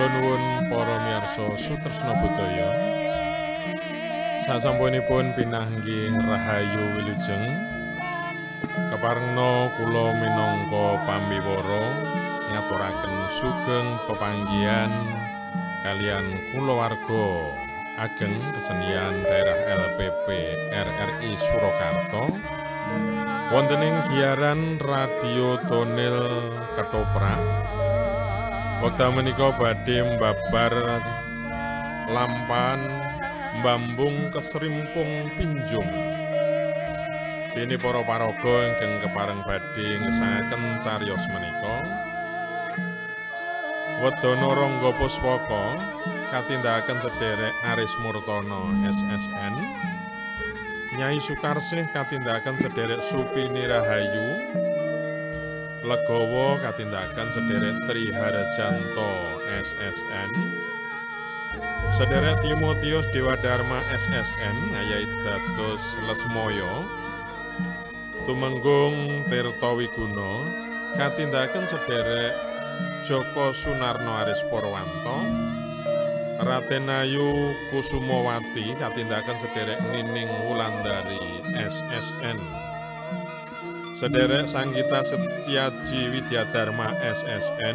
Kula nuwun para miyarsa sutresna budaya. Sasampunipun pinanggih rahayu wilujeng. Keparengna kula minangka pamiwara ngaturaken sugeng pepanggihan kalian kulawarga ageng kesenian daerah LPP RRI Surakarta wonten ing giaran radio tonel ketoprak. Wekdal menika badhe mbabar lampahan mbambung kesrimpung pinjung. Dene para paraga ingkang kepareng badhe ngesangaken cariyos menika. Wedana Rangga Puspaka katindakaken sederek Aris Murtono SSN. Nyai Sukarsih katindakaken sederek Supini Rahayu. Legawa katindakaken sederek Tri Harjanto SSN. Sederek Timotius Dewa Dharma SSN ngayahi dados Lesmaya. Tumenggung Tirta Wiguna katindakaken sederek Joko Sunarno Aris Purwanto. Raden Ayu Kusumawati katindakaken sederek Nining Wulandari SSN. Sederek Sanggita Setiaji Widyadharma SSN.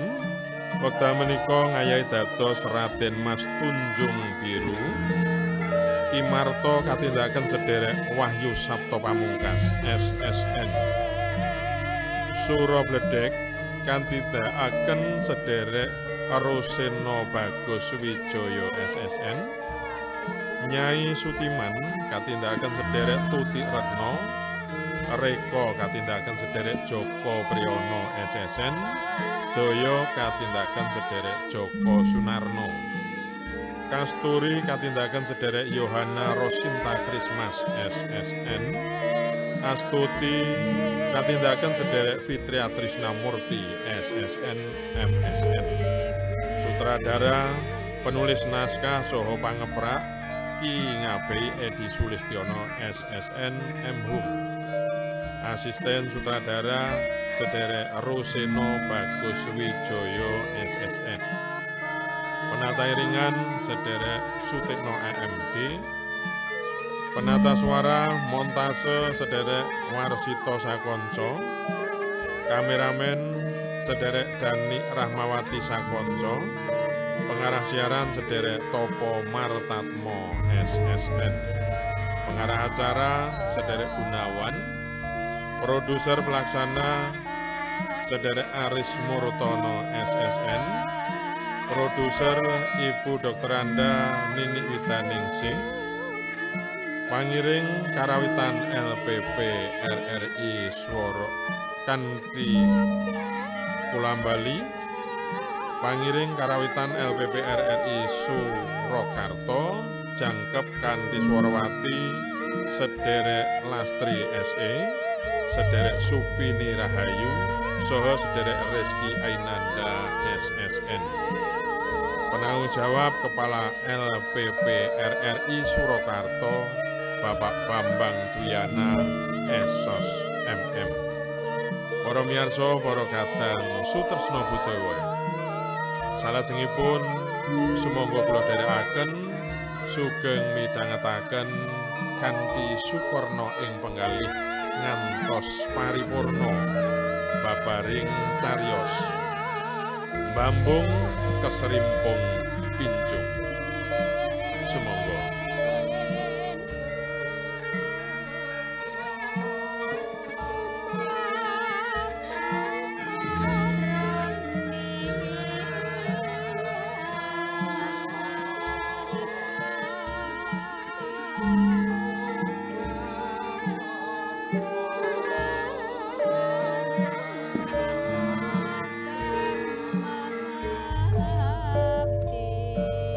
Wekdal menika ngayahi dados Raden Mas Tunjung Biru. Ki Marto katindakaken sederek Wahyu Sabto Pamungkas SSN. Sura Bledek katindakaken sederek Roseno Bagus Wijoyo SSN. Nyai Sutiman katindakaken sederek Tuti Retno. Reko katindakaken sederek Joko Priyono SSN. Doyo katindakaken sederek Joko Sunarno. Kasturi katindakaken sederek Yohana Rosinta Christmas SSN. Astuti katindakaken sederek Fitria Trisnamurti SSN MSN. Sutradara, penulis naskah soho pangeprak Ki Ngabei Edi Sulistiono SSN MHum. Asisten sutradara sederek Roseno Bagus Wijoyo SSN. Penata iringan sederek Sutikno AMD. Penata suara montase sederek Warsito Sakonco. Kameramen sederek Dani Rahmawati Sakonco. Pengarah siaran sederek Topo Martatmo SSN. Pengarah acara sederek Gunawan. Produser pelaksana sederek Aris Murtono SSN. Produser Ibu Dr. Anda Nini Widaningsih. Pangiring Karawitan LPP RRI Swara kanthi Kulambali. Pangiring Karawitan LPP RRI Surakarta jangkep kanthi Swarawati sederek Lastri SE, sederek Supini Rahayu, saha sederek Rizky Ainanda SSN. Penanggung jawab Kepala LPP RRI Surakarta Bapak Bambang Dwiana Esos MM. Para miyarsa, para kadang sutresna budaya. Salajengipun sumangga kula dherekaken sugeng midhangetaken kanthi sukarna ing penggalih ngantos paripurna babaring cariyos mbambung kesrimpung pinjung. Sumangga. Abdi.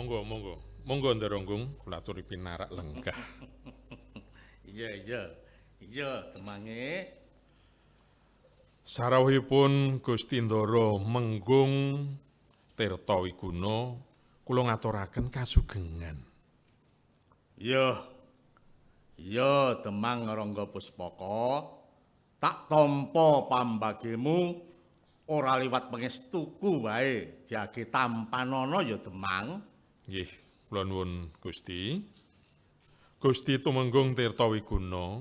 Monggo, monggo. Monggo Ndara Agung, kula aturi pinarak lenggah. Iya, iya. Iya, temange. Sarawuhipun Gusti Ndara menggung Tirta Wiguna, kula ngaturaken kasugengan. Iya. Iya, Demang Rangga Puspaka, tak tampa pambagemu ora liwat pangestuku wae, diage tampanana ya Demang. Nggih, kula nuwun Gusti. Gusti Tumenggung Tirta Wiguna,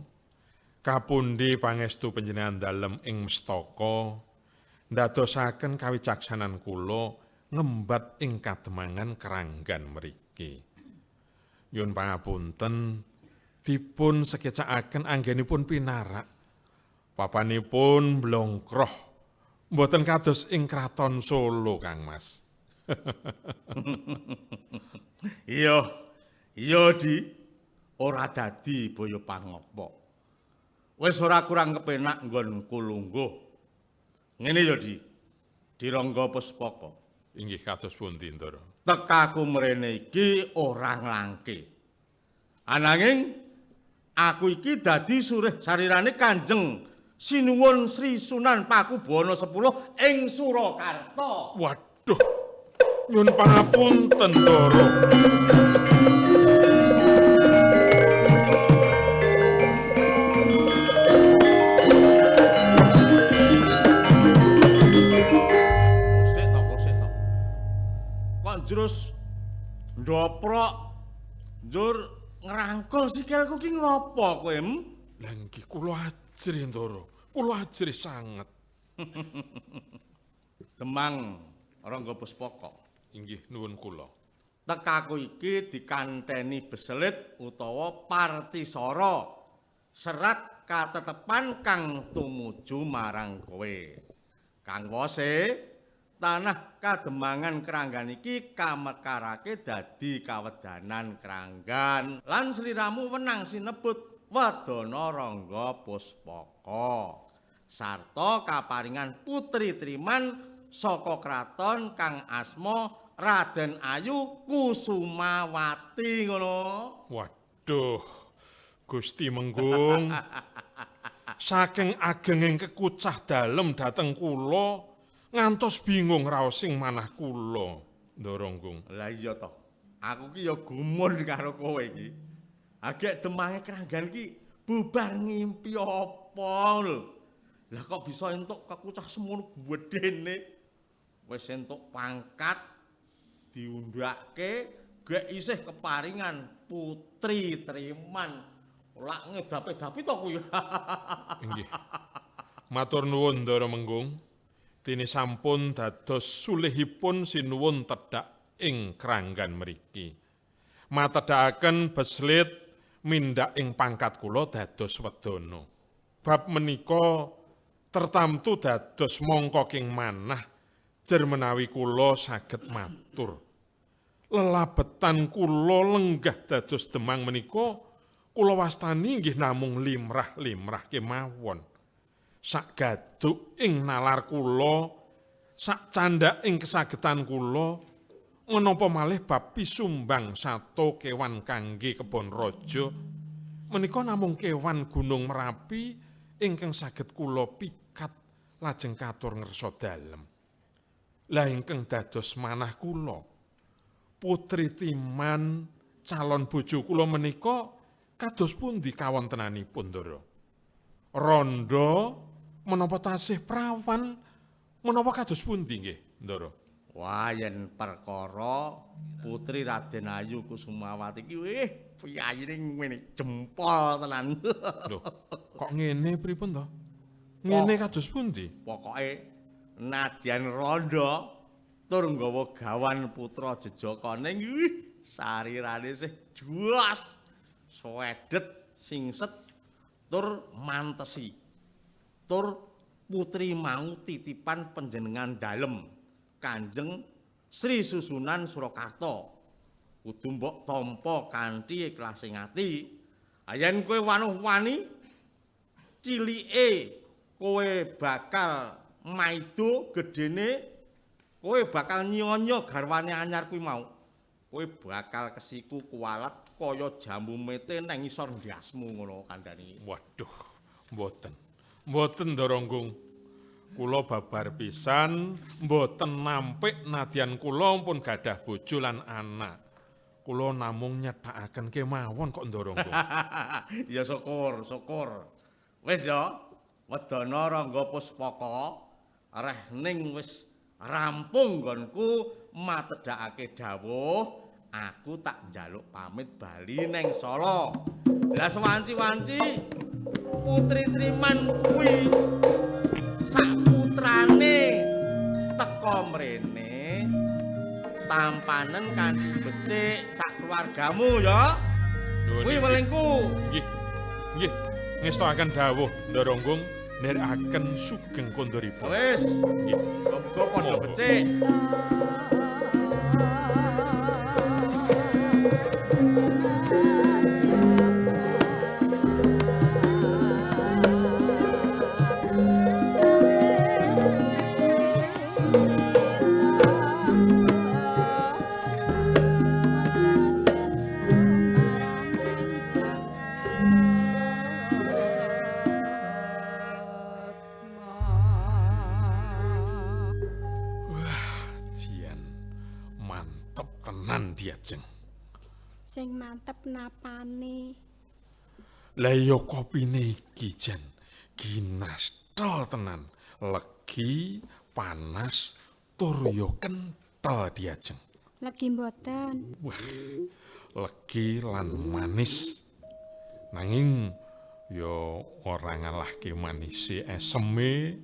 kapundi pangestu panjenengan dalem ing mestaka ndadosaken kawicaksanan kula ngembat ing kademangan Kranggan mriki. Nyuwun pangapunten dipun sekecakaken anggenipun pinarak. Papanipun blongkroh mboten kados ing kraton Solo, Kang Mas. Iya, iya Di, ora dadi boyo pangopo. Wis ora kurang kepenak nggonku lungguh. Ngene ya Di, Di Rangga Puspaka. Inggih kados pundi, Ndara? Tekaku mrene iki ora nglangke. Ananging aku iki dadi surih sarirane Kanjeng Sinuwun Sri Sunan Pakubuwana X ing Surakarta. Waduh. Nyuwun pangapunten, Ndara. Sik to, sik to. Kok njrus ndoprok njur ngrangkul sikilku ki ngopo kowe? Lah nggih kula ajrih, Ndara. Kula ajrih sanget. Demang Rangga Puspaka. Inggih nuwun kula. Tekaku iki dikanteni beselit utawa partisara, serat katetepan kang tumuju marang kowe. Kang wose tanah kademangan Kranggan iki kamekarake dadi kawedanan Kranggan lan sliramu wenang sinebut Wedana Rangga Puspaka sarta kaparingan Putri Triman saka kraton kang asma Raden Ayu Kusumawati ngono. Waduh, Gusti Menggung. Saking agenging kekucah dalem dhateng kula ngantos bingung raosing manah kula, Ndara Nggung. Lah iya to. Aku ki ya gumun karo kowe iki. Agek demange Kranggan ki bubar ngimpi apa lho. Lah kok bisa entuk kekucah semono gedene? Wis entuk pangkat diundhake gek isih keparingan Putri Triman. Lak ngedapi-dapi to kuwi. Inggih. Matur nuwun Ndara Menggung. Dene sampun dados sulihipun sinuwun tedhak ing Kranggan mriki. Matedhakaken beslit mindhak ing pangkat kula dados wedana. Bab menika tertamtu dados mangka king manah jer menawi kula saged matur. Lelabetan kula lenggah dados demang menika kula wastani inggih namung limrah-limrah kemawon. Sak gaduk ing nalar kula, sak candhak ing kesagetan kula, menapa malih bab pisumbang sato kewan kangge kebon raja menika namung kewan Gunung Merapi ingkang saged kula pikat lajeng katur ngersa dalem. Lah ingkang dados manah kula, Putri Timan calon bojo kula menika kados pundi kawontenanipun, Ndara? Rondo menapa tasih prawan menapa kados pundi nggih, Ndara? Wah, yen perkara Putri Raden Ayu Kusumawati iki wih piyayine ngene jempol tenan. Lho, kok ngene pripun to? Ngene kados pundi? Pokoke nadyan rondo tur nggawa gawan putra jejakane wih sarirane sih juas swedet singset tur mantesi. Tur putri mau titipan panjenengan dalem Kanjeng Sri Susunan Surakarta. Kudu mbok tampa kanthi ikhlasing ati. Yen kowe wanuh-wani cilike kowe bakal maido, gedene kowe bakal nyonyo garwane anyar kuwi mau. Kowe bakal kesiku kuwalat kaya jambu mete nang ngisor ndasmu ngono kandhani. Waduh, mboten. Mboten Ndara Nggung. Kula babar pisan mboten nampik nadyan kula pun gadah bojo lan anak. Kula namung nyethakaken kemawon kok Ndara Nggung. Ya syukur, syukur. Wis ya, Wedana Rangga Puspaka, reh ning wis rampung nggonku matedhakake dawuh, aku tak njaluk pamit bali neng Solo. Lah sewanci-wanci Putri Triman kuwi sak putrane teka mrene tampanen kanthi becik sak keluargamu ya. Kuwi welingku. Nggih. Nggih, ngestokaken dawuh Ndara Nggung nderekaken sugeng kondoripun. Wis. Nggih. Muga padha becik. Diajeng. Sing mantep napane? Lah ya kopine iki jan ginastel tenan, legi, panas, tur ya kentel diajeng. Legi mboten? Wah, legi lan manis. Nanging ya ora ngalahke manise eseme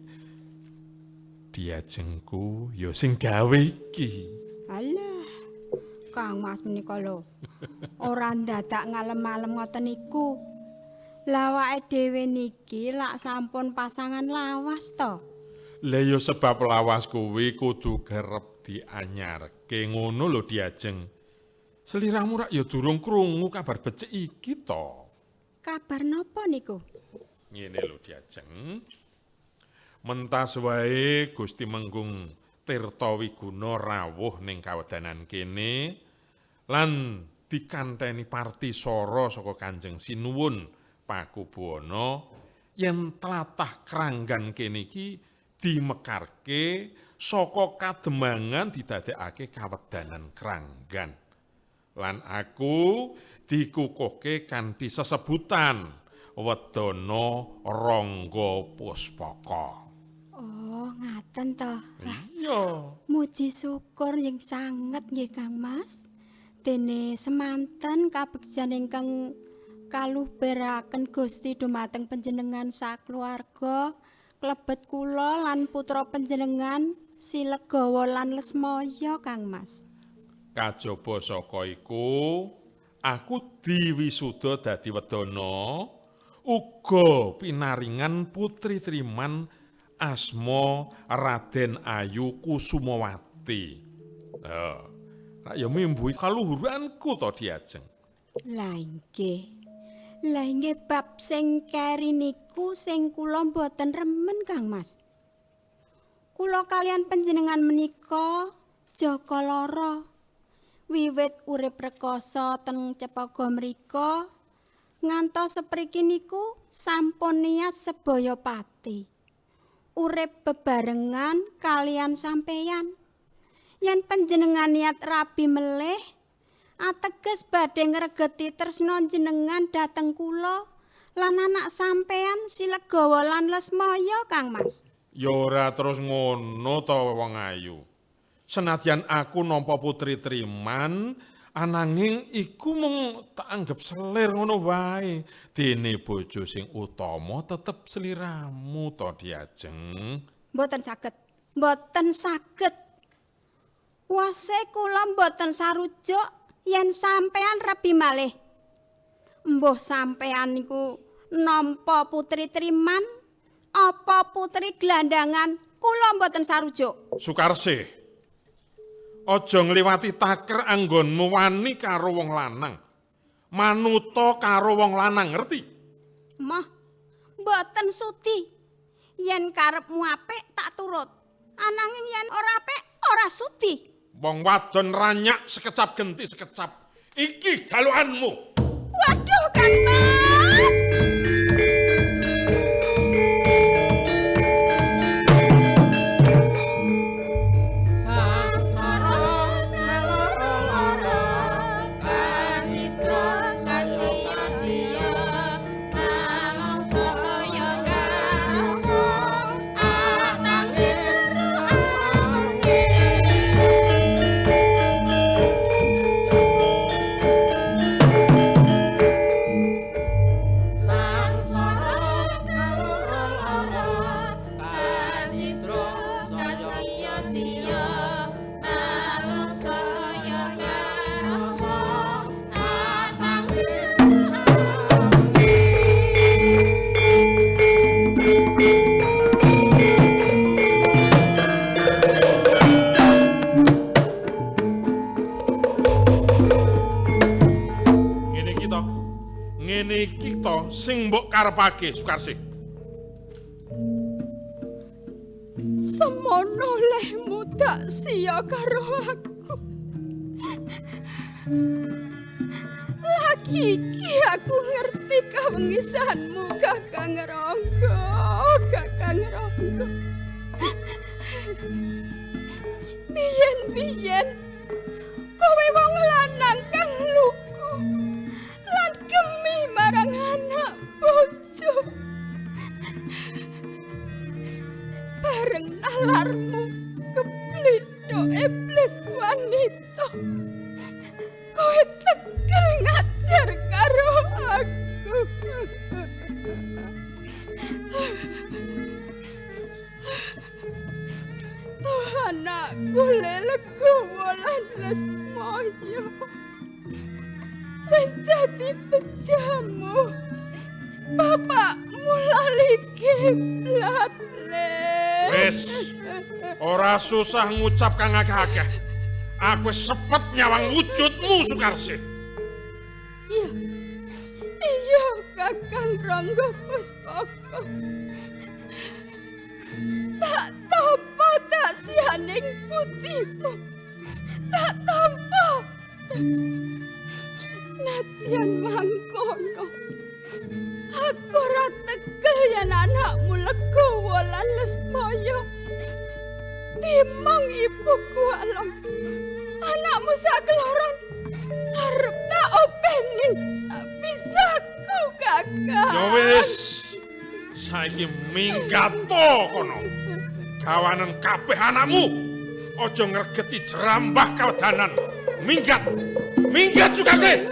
diajengku ya sing gawe iki. Alah. Kang Mas menika lho. Ora ndadak ngalem-alem ngoten niku. Lawake dhewe niki lak sampun pasangan lawas to. Lah ya sebab lawas kuwi kudu kerep dianyarke ngono lho diajeng. Seliramu rak ya durung krungu kabar becik iki to. Kabar napa niku? Ngene lho diajeng. Mentas wae Gusti Menggung Tirta Wiguna rawuh ning kawedanan kene lan dikanteni parti sora saka Kanjeng Sinuwun Pakubuwana yen tlatah Kranggan kene iki dimekarke saka Kademangan didadekake kawedanan Kranggan. Lan aku dikukuhke kanthi sesebutan Wedana Rangga Puspaka. Oh, ngaten to. Iya. Muji syukur yang sanget nggih Kang Mas. Dene semanten kabegjan ingkang kaluberaken Gusti dumateng panjenengan sakeluarga, klebet kula lan putra panjenengan Silegawa lan Lesmaya Kang Mas. Kajaba saka iku, aku diwisuda dadi wedana, uga pinaringan Putri Triman asma Raden Ayu Kusumawati. Rak ya mimbuhi kaluhuranku to diajeng. Lah nggih. Lah nggih bab sing keri niku sing kula mboten remen Kang Mas. Kula kalian panjenengan menika jaka lara. Wiwit urip rekoso teng Cepaga mriko ngantos sepriki niku sampun niat sebaya pati. Urip bebarengan kalian sampeyan. Yen panjenengan niat rabi melih, ateges badhe ngregeti tresna jenengan dhateng kula lan anak sampeyan Silegawa lan Lesmaya Kang Mas. Ya ora terus ngono to wong ayu. Senadyan aku nampa Putri Triman, ananging iku mung tak anggep selir ngono wae. Dene bojo sing utama tetep seliramu to diajeng. Mboten saged. Mboten saged. Wase kula mboten sarujuk yen sampean rebi malih. Mbuh sampean niku nampa Putri Triman apa putri gelandangan, kula mboten sarujuk. Sukarsih, aja ngliwati taker anggonmu wani karo wong lanang. Manuta karo wong lanang, ngerti? Moh, mboten sudi. Yen karepmu apik tak turut. Ananging yen ora apik ora sudi. Wong wadon ranyak sekecap genti sekecap. Iki jalukanmu. Waduh, Kang Mas. Sangsara lara-lara Ngene iki to sing mbok karepake, Sukarsih. Semono lehmu tak siya karo aku. Lagi iki aku ngerti kawengisanmu, Kakang Rangga, Kakang Rangga. Biyen-biyen kowe wong lanang kang lugu lan gemi marang anak bojo. Bareng nalarmu keplithok iblis wanita. Kowe tegel ngajar karo aku. Oh, anakku lelegowo lan lesmoyo. Wis dadi bejamu. Bapakmu lali kiblat le. Wis, ora susah ngucap kang akeh-akeh. Aku wis sepet nyawang wujudmu, Sukarsih. Iya. Iya, Kakang Rangga Puspaka. Tak tampa tak sianing putimu. Tak tampa. Nadyan mangkono. Aku ora tegel yen anakmu legowo lan lesmaya. Timong ibuku alom. Anakmu sakloron arep tak openi sapisaku, Kakang. Ya wis. Saiki minggato kono. Gawanen kabeh anakmu. Aja ngregeti jerambah kawedanan. Minggat. Minggat, Sukarsih.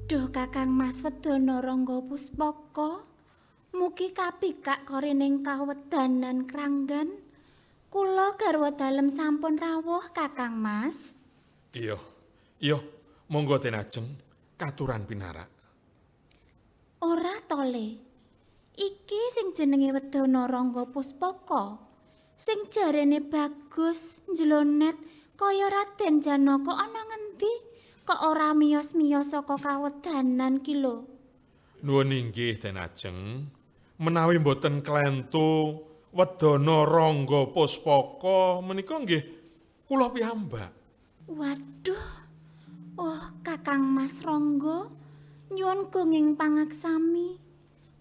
Duh Kakang Mas Wedana Rangga Puspaka, mugi kapikak korining kawedanan Kranggan. Kula garwa dalem sampun rawuh Kakang Mas. Iya. Iya, monggo Den Ajeng katuran pinarak. Ora to, Le. Iki sing jenenge Wedana Rangga Puspaka. Sing jarene bagus, njlonet kaya Raden Janaka ana ngendi? Kok ora miyos-miyos saka kawedanan ki lho. Nuwun inggih Den Ajeng. Menawi mboten klentu Wedana Rangga Puspaka menika nggih kula piyambak. Waduh. Oh, Kakang Mas Rangga, nyuwun gunging pangaksami.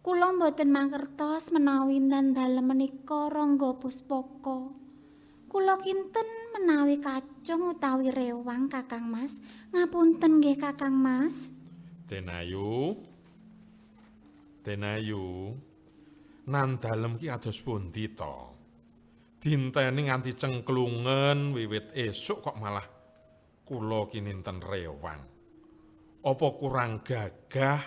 Kula mboten mangertos menawi dalem menika Rangga Puspaka. Kula kinten menawi kacung utawi rewang Kakang Mas. Ngapunten nggih Kakang Mas. Den Ayu. Den Ayu. Nan dalem ki kados pundi to? Dinteni nganti cengklungen wiwit esuk kok malah kula kininten rewang. Apa kurang gagah?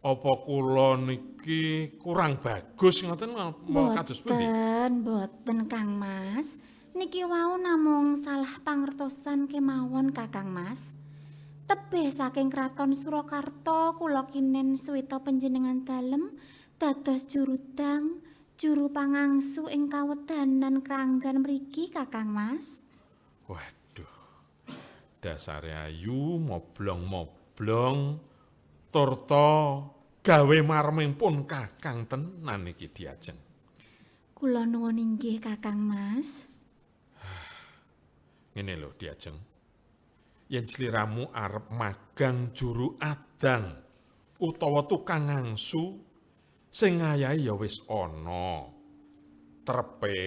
Apa kula niki kurang bagus ngoten mau kados pundi? Mboten, mboten Kang Mas. Niki wau namung salah pangertosan kemawon Kakang Mas. Tebih saking Kraton Surakarta kula kinen suwita panjenengan dalem dados jurudang, juru pangangsu ing kawedanan Kranggan mriki Kakang Mas. Waduh. Dasare ayu moblong-moblong turta gawe marming pun Kakang tenan iki diajeng. Kula nuwun inggih Kakang Mas. Ngene lho diajeng. Yen sliramu arep magang juru adang utawa tukang ngangsu sing ngayahi ya wis ana. Trepe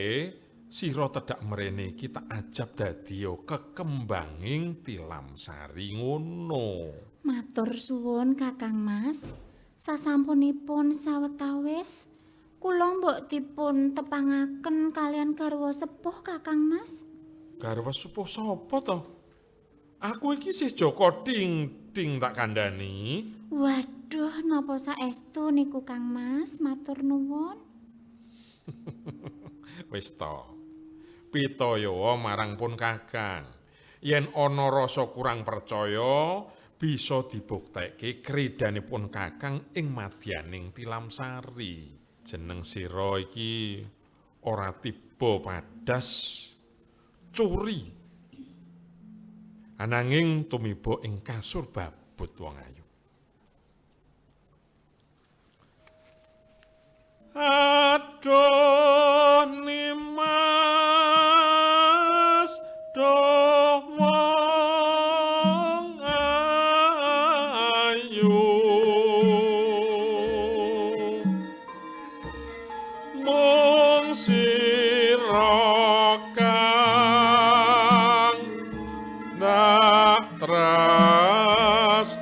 Sira tedhak mrene iki tak ajab dadi ya kekembanging Tilamsari ngono. Matur suwun Kakang Mas. Sasampunipun sawetawis kula mbok dipun tepangaken kalian garwa sepuh Kakang Mas. Garwa sepuh sapa to? Aku iki sih Joko Ting-ting tak kandhani. Waduh, napa saestu niku Kang Mas, matur nuwun. Wis to. Pitoyowa marang pun Kakang. Yen ana rasa kurang percaya, bisa dibuktekke kredanipun Kakang ing madyaning Tilamsari. Jeneng sira iki ora tiba padas curi. Ananging tumiba ing kasur babut wong ayu. Aduh Nimas duh wong ayu, mung sira kang tak tresnani,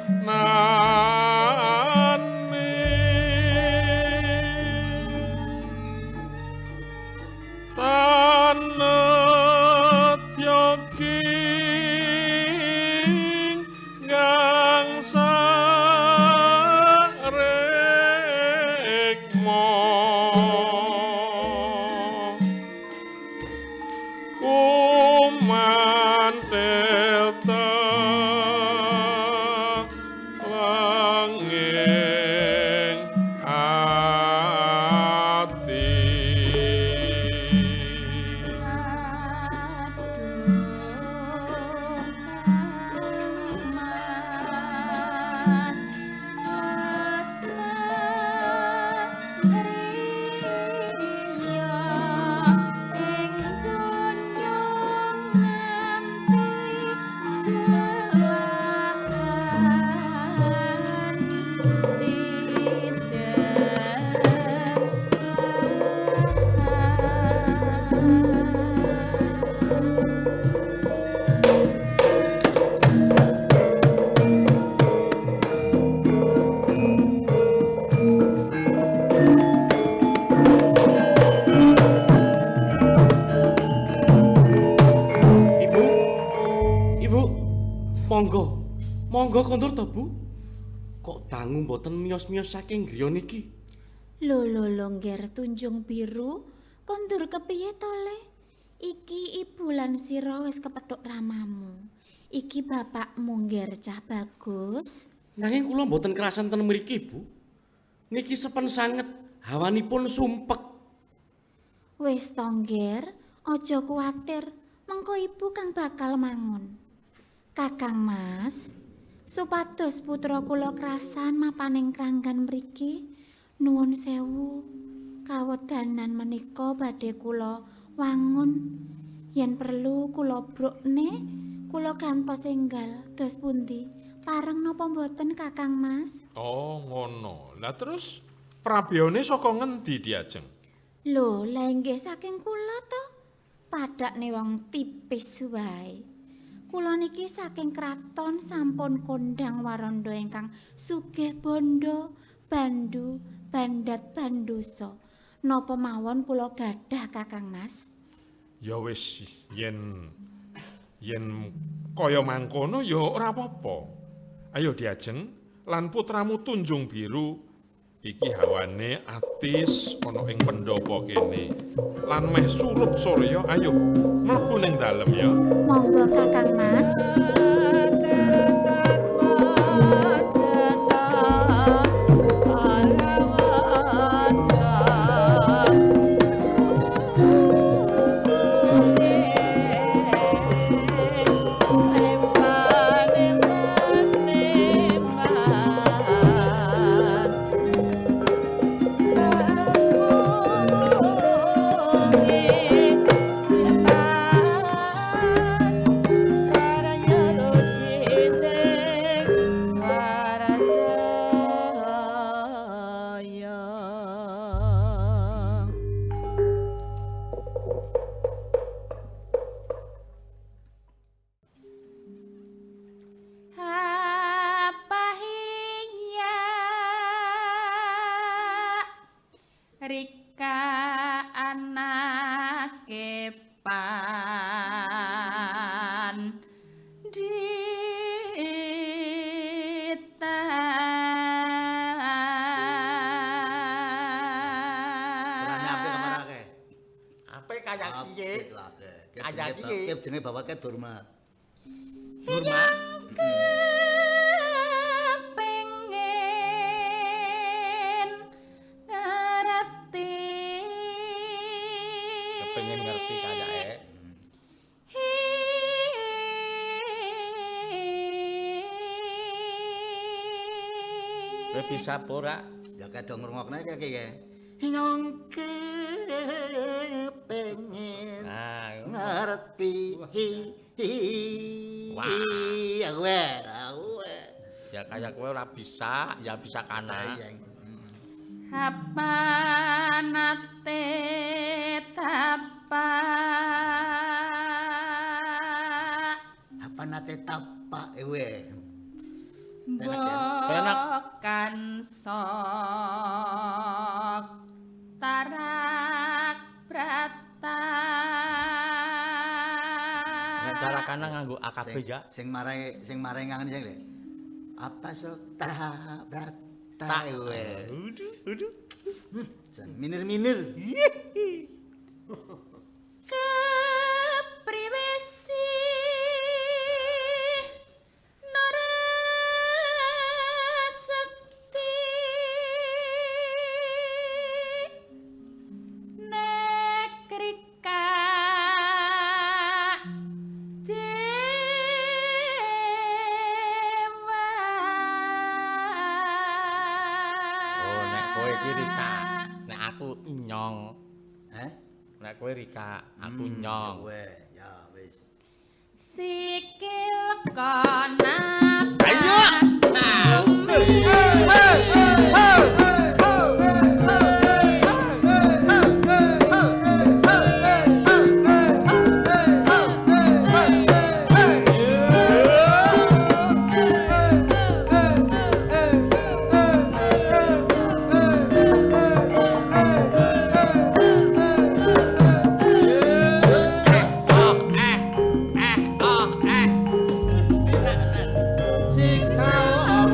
tanetya king gang sarekma kumantel telenging ati. Aduh Kang Mas, lestariya ing donya nganti belahan Ibu. Ibu. Monggo. Monggo kondur to, Bu. Kok dangu mboten miyos-miyos saking griya niki? Lho lho lho Ngger Tunjung Biru, kondur kepiye to le? Iki ibu lan sira wis kepethuk ramamu. Iki bapakmu Ngger cah bagus. Nanging kula mboten kerasan ten mriki, Bu. Niki sepen sanget, hawanipun sumpek. Wis to Ngger, aja kuwatir, mengko ibu kang bakal mangun. Kakang Mas, supados putra kula krasan mapaning kranggan mriki, nuwun sewu. Kawedanan menika badhe kula wangun. Yen perlu kula brukne, kula gantos enggal. Dos pundi? Pareng napa mboten Kakang Mas? Oh, ngono. Lah terus prabeyane saka ngendi Diajeng? Lho, lah inggih saking kula to. Padakne wong tipis wae. Kula niki saking kraton sampun kondang waranda ingkang sugih bondo, bandu, bandat bandosa. Napa mawon kula gadah Kakang Mas? Ya wis yen yen kaya mangkono ya ora apa-apa. Ayo Diajeng lan putramu Tunjung Biru iki hawane atis ana ing pendopo kene. Lan meh surup surya, ayo mlebu ning dalem ya. Monggo Kakang Mas. Pas karya Rika anake pan dita. Surane apik kamarake. Apik kaya kiye? Kaya kiye? Jenenge bapake Durma. Durma. Kepengin ngerti. Kepengin ngerti kayake. Kowe bisa apa ora? Ya kadang ngrungokne kaya kiye. Nyong kepengin ngerti. Wah. Ya kowe, kowe. Ya kaya kowe ora bisa, ya bisa kana. Apa nate tapa? Apa nate tapa kowe? Bokan sok tarak brata. Nek cara kana nganggo AKB ya. Sing marai ngangen sing le. Apa sok tarak brata kowe. Uduh, uduh. Jan minir-minir. Kepriwe sih Nara Sekti nek Rika dewa. Oh, nek kowe iki Rika, nek aku Inyong. Heh? Nek kowe Rika, aku Nyong. Kowe, ya wis. Sikil kona. Ayo. Sikal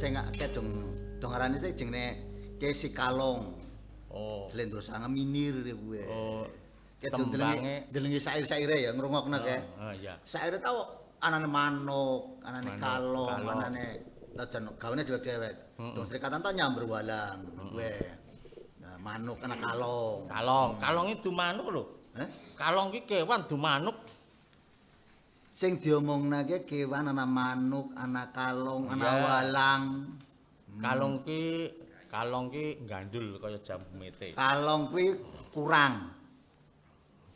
sing akeh dong ngarani sing jenenge Kesi Kalong. Oh. Slendro Sanga minir kuwe. Oh. Kedung delengi sair-saire ya ngrungokno kae. Heeh, iya. Saire tau anane manuk, anane kalong, anane lajan gawene dewek-dewek. Dong Srikatan ta nyamber walang kuwe. Nah, manuk ana kalong. Kalong, kalong iki dumanuk lho. Heh? Kalong ki kewan dumanuk. Sing diomongnake kewan ana manuk, ana kalong, ana walang. Kalong ki gandul kaya jambu mete. Kalong kuwi kurang.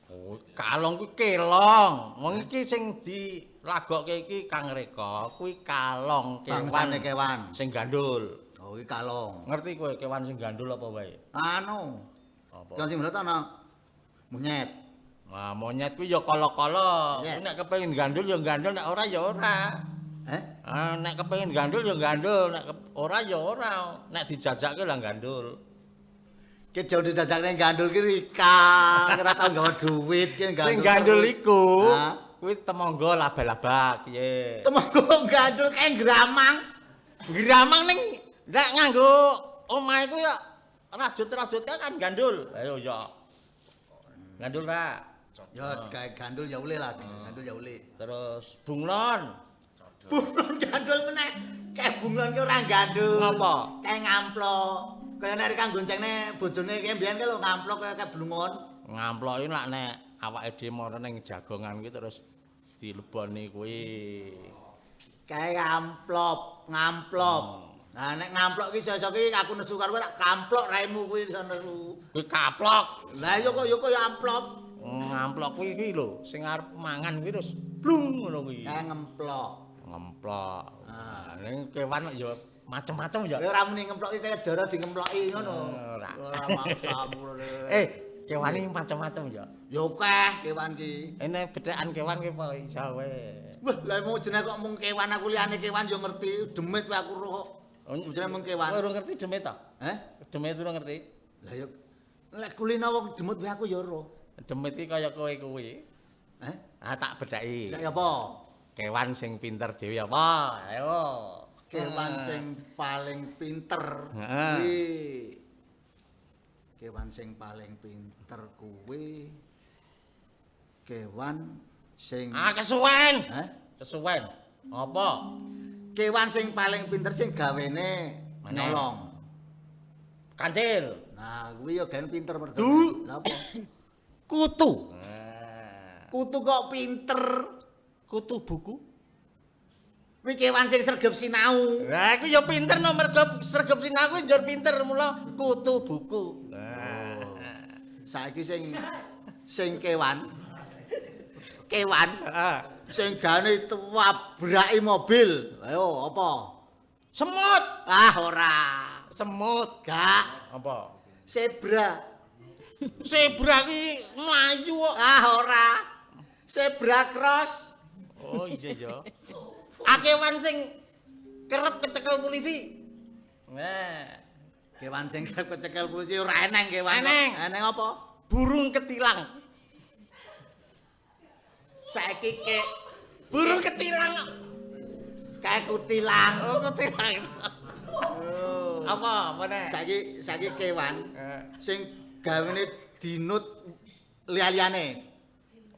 Oh, kalong kuwi kelong. Wong iki sing dilagokke iki Kang Reka, kuwi kalong kewan. Bangsane kewan sing gandul. Oh, iki kalong. Ngerti kowe kewan sing gandul apa wae? Anu. Apa? Kewan sing bener ana monyet. Nah, monyet kuwi ya kala-kala. Nek kepengin gandul ya gandul, nek ora ya ora. Heh? Ah, nek kepengin gandul ya gandul, nek ora ya ora. Nek dijajakke lah gandul. Ki jauh dijajakne gandul ki rika, ora tau nggawa duit ki gandul. Sing gandul iku kuwi temangga laba-laba piye? Temangga gandul kae gramang. Gramang ning nek nganggo omahe ku ya rajut-rajut kan gandul. Ayo ya. Gandul ra? Ya digawe gandul ya oleh lah, gandul ya oleh. Terus bunglon. Bunglon gandul meneh. Kae bunglon ki ora gandul. Ngapa? Kae ngamplok. Kaya nek kang goncengne bojone ki mbiyen ki lho ngamplok kaya kae blungon. Ngamplok iki lak nek awake dhewe mara ning jagongan kuwi terus dileboni kuwi. Kae amplop, ngamplop. Nah nek ngamplok ki iso-iso ki aku nesu karo kowe tak kamplok raimu kuwi iso nesu. Kuwi kaplok. Lah iya kok ya kaya amplop. Ngamplok kuwi iki lho, sing arep mangan kuwi terus blung ngono kuwi. Kae ngemplok. Ngemplok. Nah, ning kewan ya macem-macem ya. Kowe ora muni ngemplok ki kaya dara dingemploki ngono. Ora. Ora maksamu. Kewan iki macem-macem ya. Ya akeh kewan ki. Ene bedhekan kewan ki apa iso wae. Wah, lah mung jenenge kok mung kewan aku liyane kewan ya ngerti, demit wae aku roh. Jenenge mung kewan. Ora ngerti demit ta? Heh? Demit ora ngerti? Lah ya lek kulino wong demit wae aku ya roh. Demit iki kaya kowe kuwi. Heh? Ah tak bedheki. Lha apa? Kewan sing pinter dhewe apa? Ayo. Kewan sing paling pinter kuwi. Kewan sing paling pinter kuwi kewan sing kesuwen. Heh? Kesuwen. Apa? Kewan sing paling pinter sing gawene nyolong. Kancil. Nah, kuwi ya gawe pinter mergo. Lha apa? Kutu. Kutu kok pinter? Kutu buku. Kuwi kewan sing sregep sinau. Lah iku ya pinter no mergo sregep sinau kuwi njur pinter mula kutu buku. Nah. Saiki sing kewan. Kewan sing gane tabraki mobil. Ayo apa? Semut. Ah ora. Semut. Gak. Apa? Zebra. Zebra ki mlayu kok. Ah ora. Zebra cross. Oh iya ya. Kewan sing kerep kecekel polisi. Nah, kewan sing kerep kecekel polisi ora eneng kewan. Eneng. Eneng apa? Burung ketilang. Saiki ke burung ketilang. Kae kutilang. Oh, kutilang. Oh. Apa meneh? Saiki kewan sing gawene dinut liya-liyane.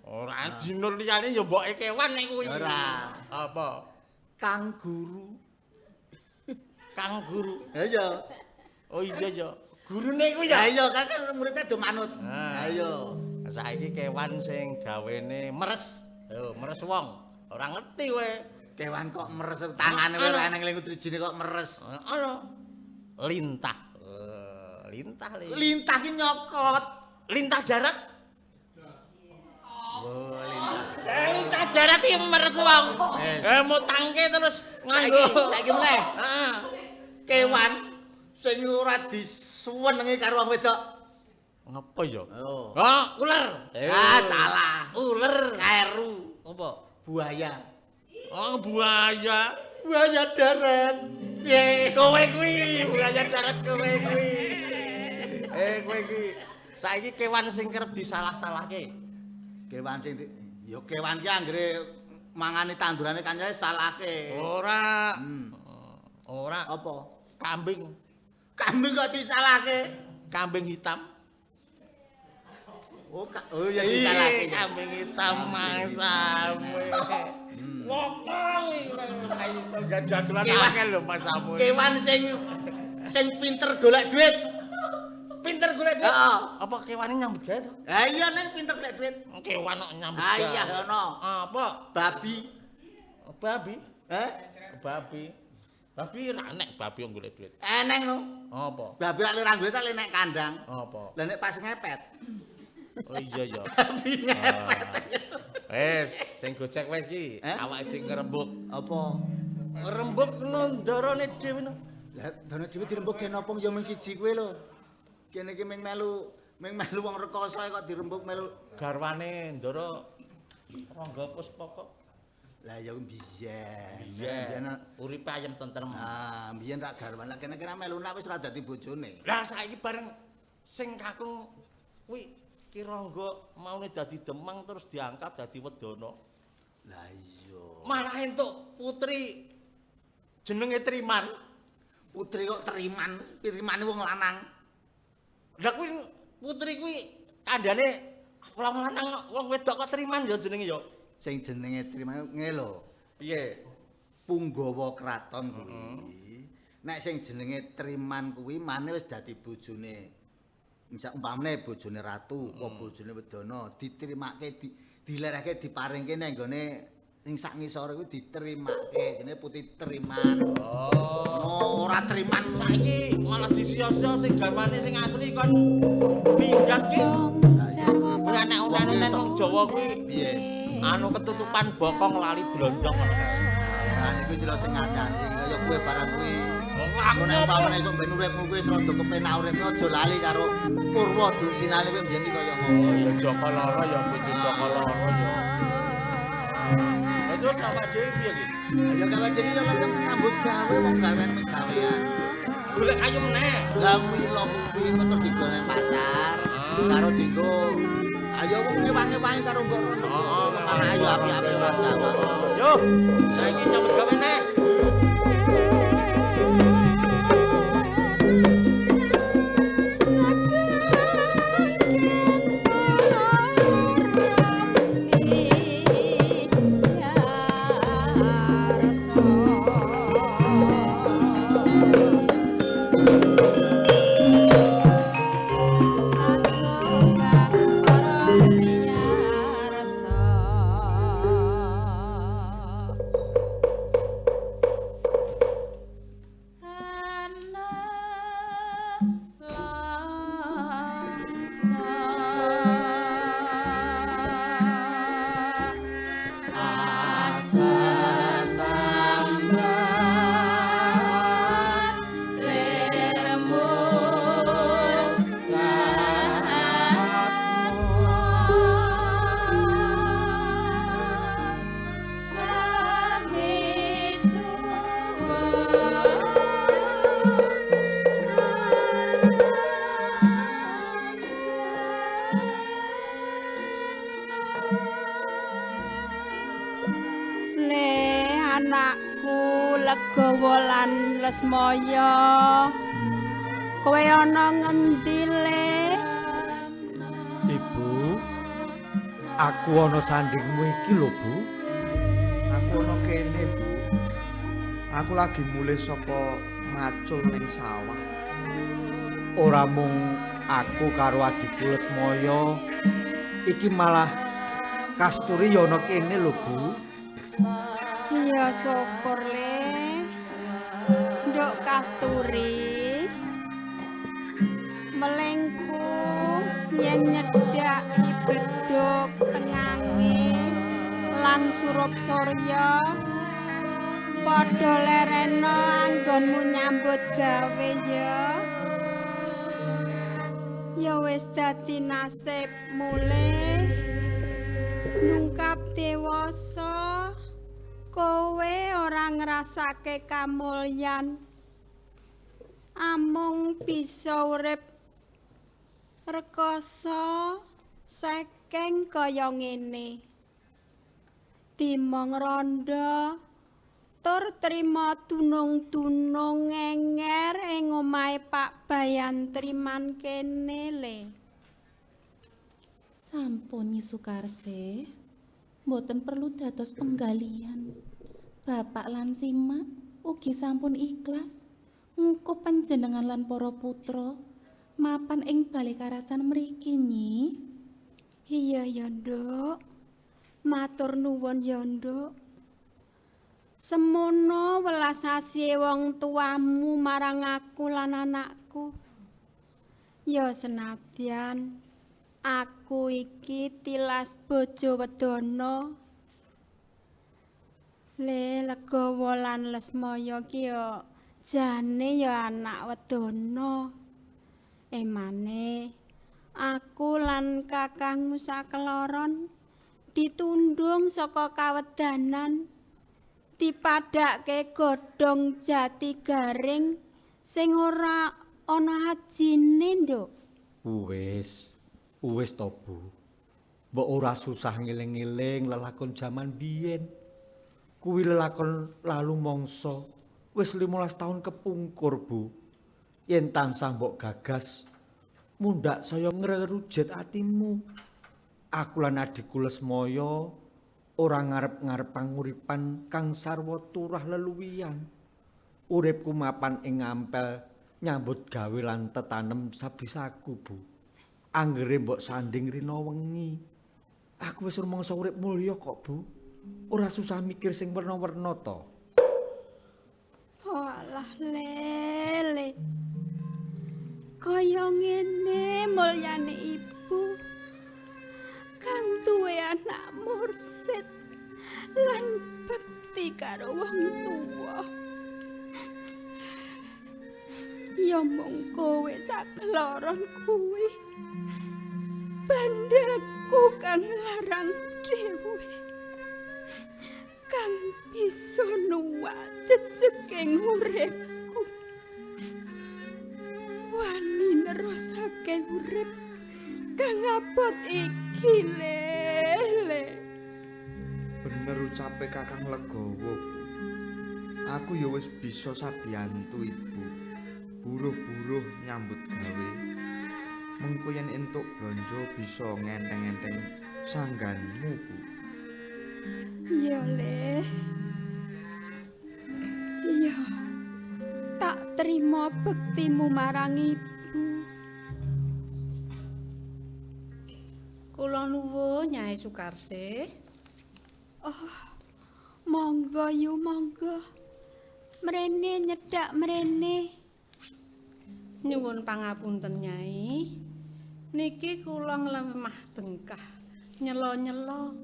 Ora dinut liyane ya mboke kewan nek kuwi. Ora. Apa? Kanguru. Kanguru. Ha iya. Oh iya ya. Gurune kuwi ya. Ha iya, kan muridnya do manut. Ha iya. Saiki kewan sing gawene meres. Yo, meres wong. Ora ngerti kowe. Kewan kok meres tangane kowe ora eneng ling drijine kok meres. Ana. Lintah. Lintah. Lintah ki nyokot. Lintah darat. Oh, lintah. Lintah darat iki meres wong. Mutangke terus nganggo. Saiki meneh. Heeh. Kewan sing ora disuwenengi karo wong wedok. Ngapa ya? Oh. Oh, uler. Ah, salah. Uler. Keru. Apa? Buaya. Oh, buaya. Buaya darat. Ye, kowe kuwi buaya darat kowe kuwi. Kowe kuwi. Saiki kewan sing kerep disalah-salahke. Kewan sing ya kewan ki anggere mangani tandurane kancane salahke. Ora. Ora. Apa? Kambing. Kambing kok disalahke? Kambing hitam. Oh, oh ya disalahke. Kambing hitam mangsamu. Wong iki dagelan akeh lho mangsamu. Kewan sing pinter golek duit. Pinter golek duit. Heeh. Apa kewane nyambut gawe to? Ha iya ning pinter golek duit. Kewan kok nyambut Ha gawe. iya ono. Apa? Babi. Babi. Heh? Babi. Babi ra nek babi wong golek duit. Eneng lho. Apa? Babi lek ra golek tak nek kandang. Apa? Lah nek pas ngepet. Oh iya ya. Babi ngepet. Wes, sing gojek wes iki, awake dhewe ngrembug. Apa? Ngrembug nondarane dhewe no. Lah dana dhewe dirembug gen apa ya mung siji kuwi lho. Kene iki ming melu wong rekoso kok dirembug melu garwane Ndara Rangga Puspa kok. Lah ya biyen. Biyen uripe ayem tentrem. Ah, biyen rak garwane kene kene melu nak wis ora dadi bojone. Lah saiki bareng sing kakung kuwi Ki Rangga maune dadi demang terus diangkat dadi wedana. Lah iya. Malah entuk putri jenenge Triman. Putri kok Triman? Trimane wong lanang. Lah kuwi putri kuwi kandhane wong lanang wong wedok kok Triman ya jenenge ya. Sing jenenge Triman ngene lho. Piye? Punggawa kraton kuwi. Nek sing jenenge Triman kuwi mane wis dadi bojone. Misal umpamane bojone ratu, apa bojone wedana diterimake dilerehke diparingke nang nggone sing sak ngisore kuwi diterimake jenenge Putri Triman. Oh, ora Triman saiki malah disia-sia sing garwane sing asli kon minggat ki. Ora nek unen-unen wong Jawa kuwi piye? Anu ketutupan bokong lali dlondong ngono kae. Lah niku jelas sing ngandani kaya kowe barang kuwi. Aku nek umpamane esuk ben uripmu kuwi wis rada kepenak uripmu aja lali karo Purwa Duksinane kuwi mbiyen iki kaya ngono. Oh ya Jaka Lara ya bojo Jaka Lara ya. Lah terus awak dhewe piye iki? Lah ya awak dhewe ya lho nyambut gawe wong gawean mung gawean. Golek kayu meneh. Lah mila kuwi terus digolek pasar karo dinggo. Ayo wong ewangi-ewangi karo mbok rono. Heeh, ayo api-api ora Jawa. Yo, saiki nyambut gawe meneh. Lesmaya, kowe ana ngendi le? Ibu, aku ana sandingmu iki lho, Bu. Aku ana kene, Bu. Aku lagi mulih saka macul ning sawah. Ora mung aku karo adikku Lesmaya, iki malah Kasturi ya ana kene lho, Bu. Ya syukur le. Nduk Kasturi, melengku yen nyedhaki bedhug tengange lan surup surya padha lerena anggonmu nyambut gawe ya. Ya wis dadi nasib mulih nungkap dewasa kowe ora ngrasake kamulyan. Amung bisa urip rekasa sekeng kaya ngene. Timong rondo Tur trima dunung-dunung ngenger ing omahe Pak Bayan Triman kene le. Sampun Nyi Sukarse, mboten perlu dados penggalian. Bapak lan Simak ugi sampun ikhlas ngukup panjenengan lan para putra mapan ing bale karasan mriki Nyi. Iya ya, Nduk. Matur nuwun ya, Nduk. Semono welas asih wong tuamu marang aku lan anakku. Ya senadyan aku iki tilas bojo wedana. Le Legawa lan Lesmaya ki ya jane ya anak wedana. Emane aku lan kakangmu sakeloron ditundung saka kawedanan, dipadhake godhong jati garing sing ora ana ajine, Nduk. Wis, wis to, Bu. Mbok ora susah ngeling-eling lelakon jaman biyen. Kuwi lelakon lalu mangsa wis 15 tahun kepungkur, Bu. Yen tansah mbok gagas, mundhak saya ngrerujet atimu. Aku lan adikku Lesmaya ora ngarep-ngarep panguripan kang sarwa turah leluwian. Uripku mapan ing ngampel nyambut gawe lan tetanem sabisaku, Bu. Anggere mbok sanding rina wengi. Aku wis rumangsa urip mulya kok, Bu. Ora susah mikir sing werna-werna to. Walah lele. Kaya ngene mulyane ibu kang duwe anak mursid lan bekti karo wong tuwa. Ya mung kowe sakloron kuwi bandhaku kang larang dhewe, kang bisa nuwak jejeking uripku. Wani nerusake urip kang abot iki lele. Bener ucape Kakang Legawa, Bu. Aku ya wis bisa sabiyantu ibu. Buruh-buruh nyambut gawe. Mengko yen entuk blonjo bisa ngenteng-enteng sangganmu, Bu. Iya, Le. Iya. Tak terima bektimu marang ibu. Kula nuwun Nyai Sukarsih. Oh, monggo yu monggo. Mrene nyedak mrene. Nyuwun pangapunten Nyai. Niki kula nglemah bengkah, nyelo-nyelo.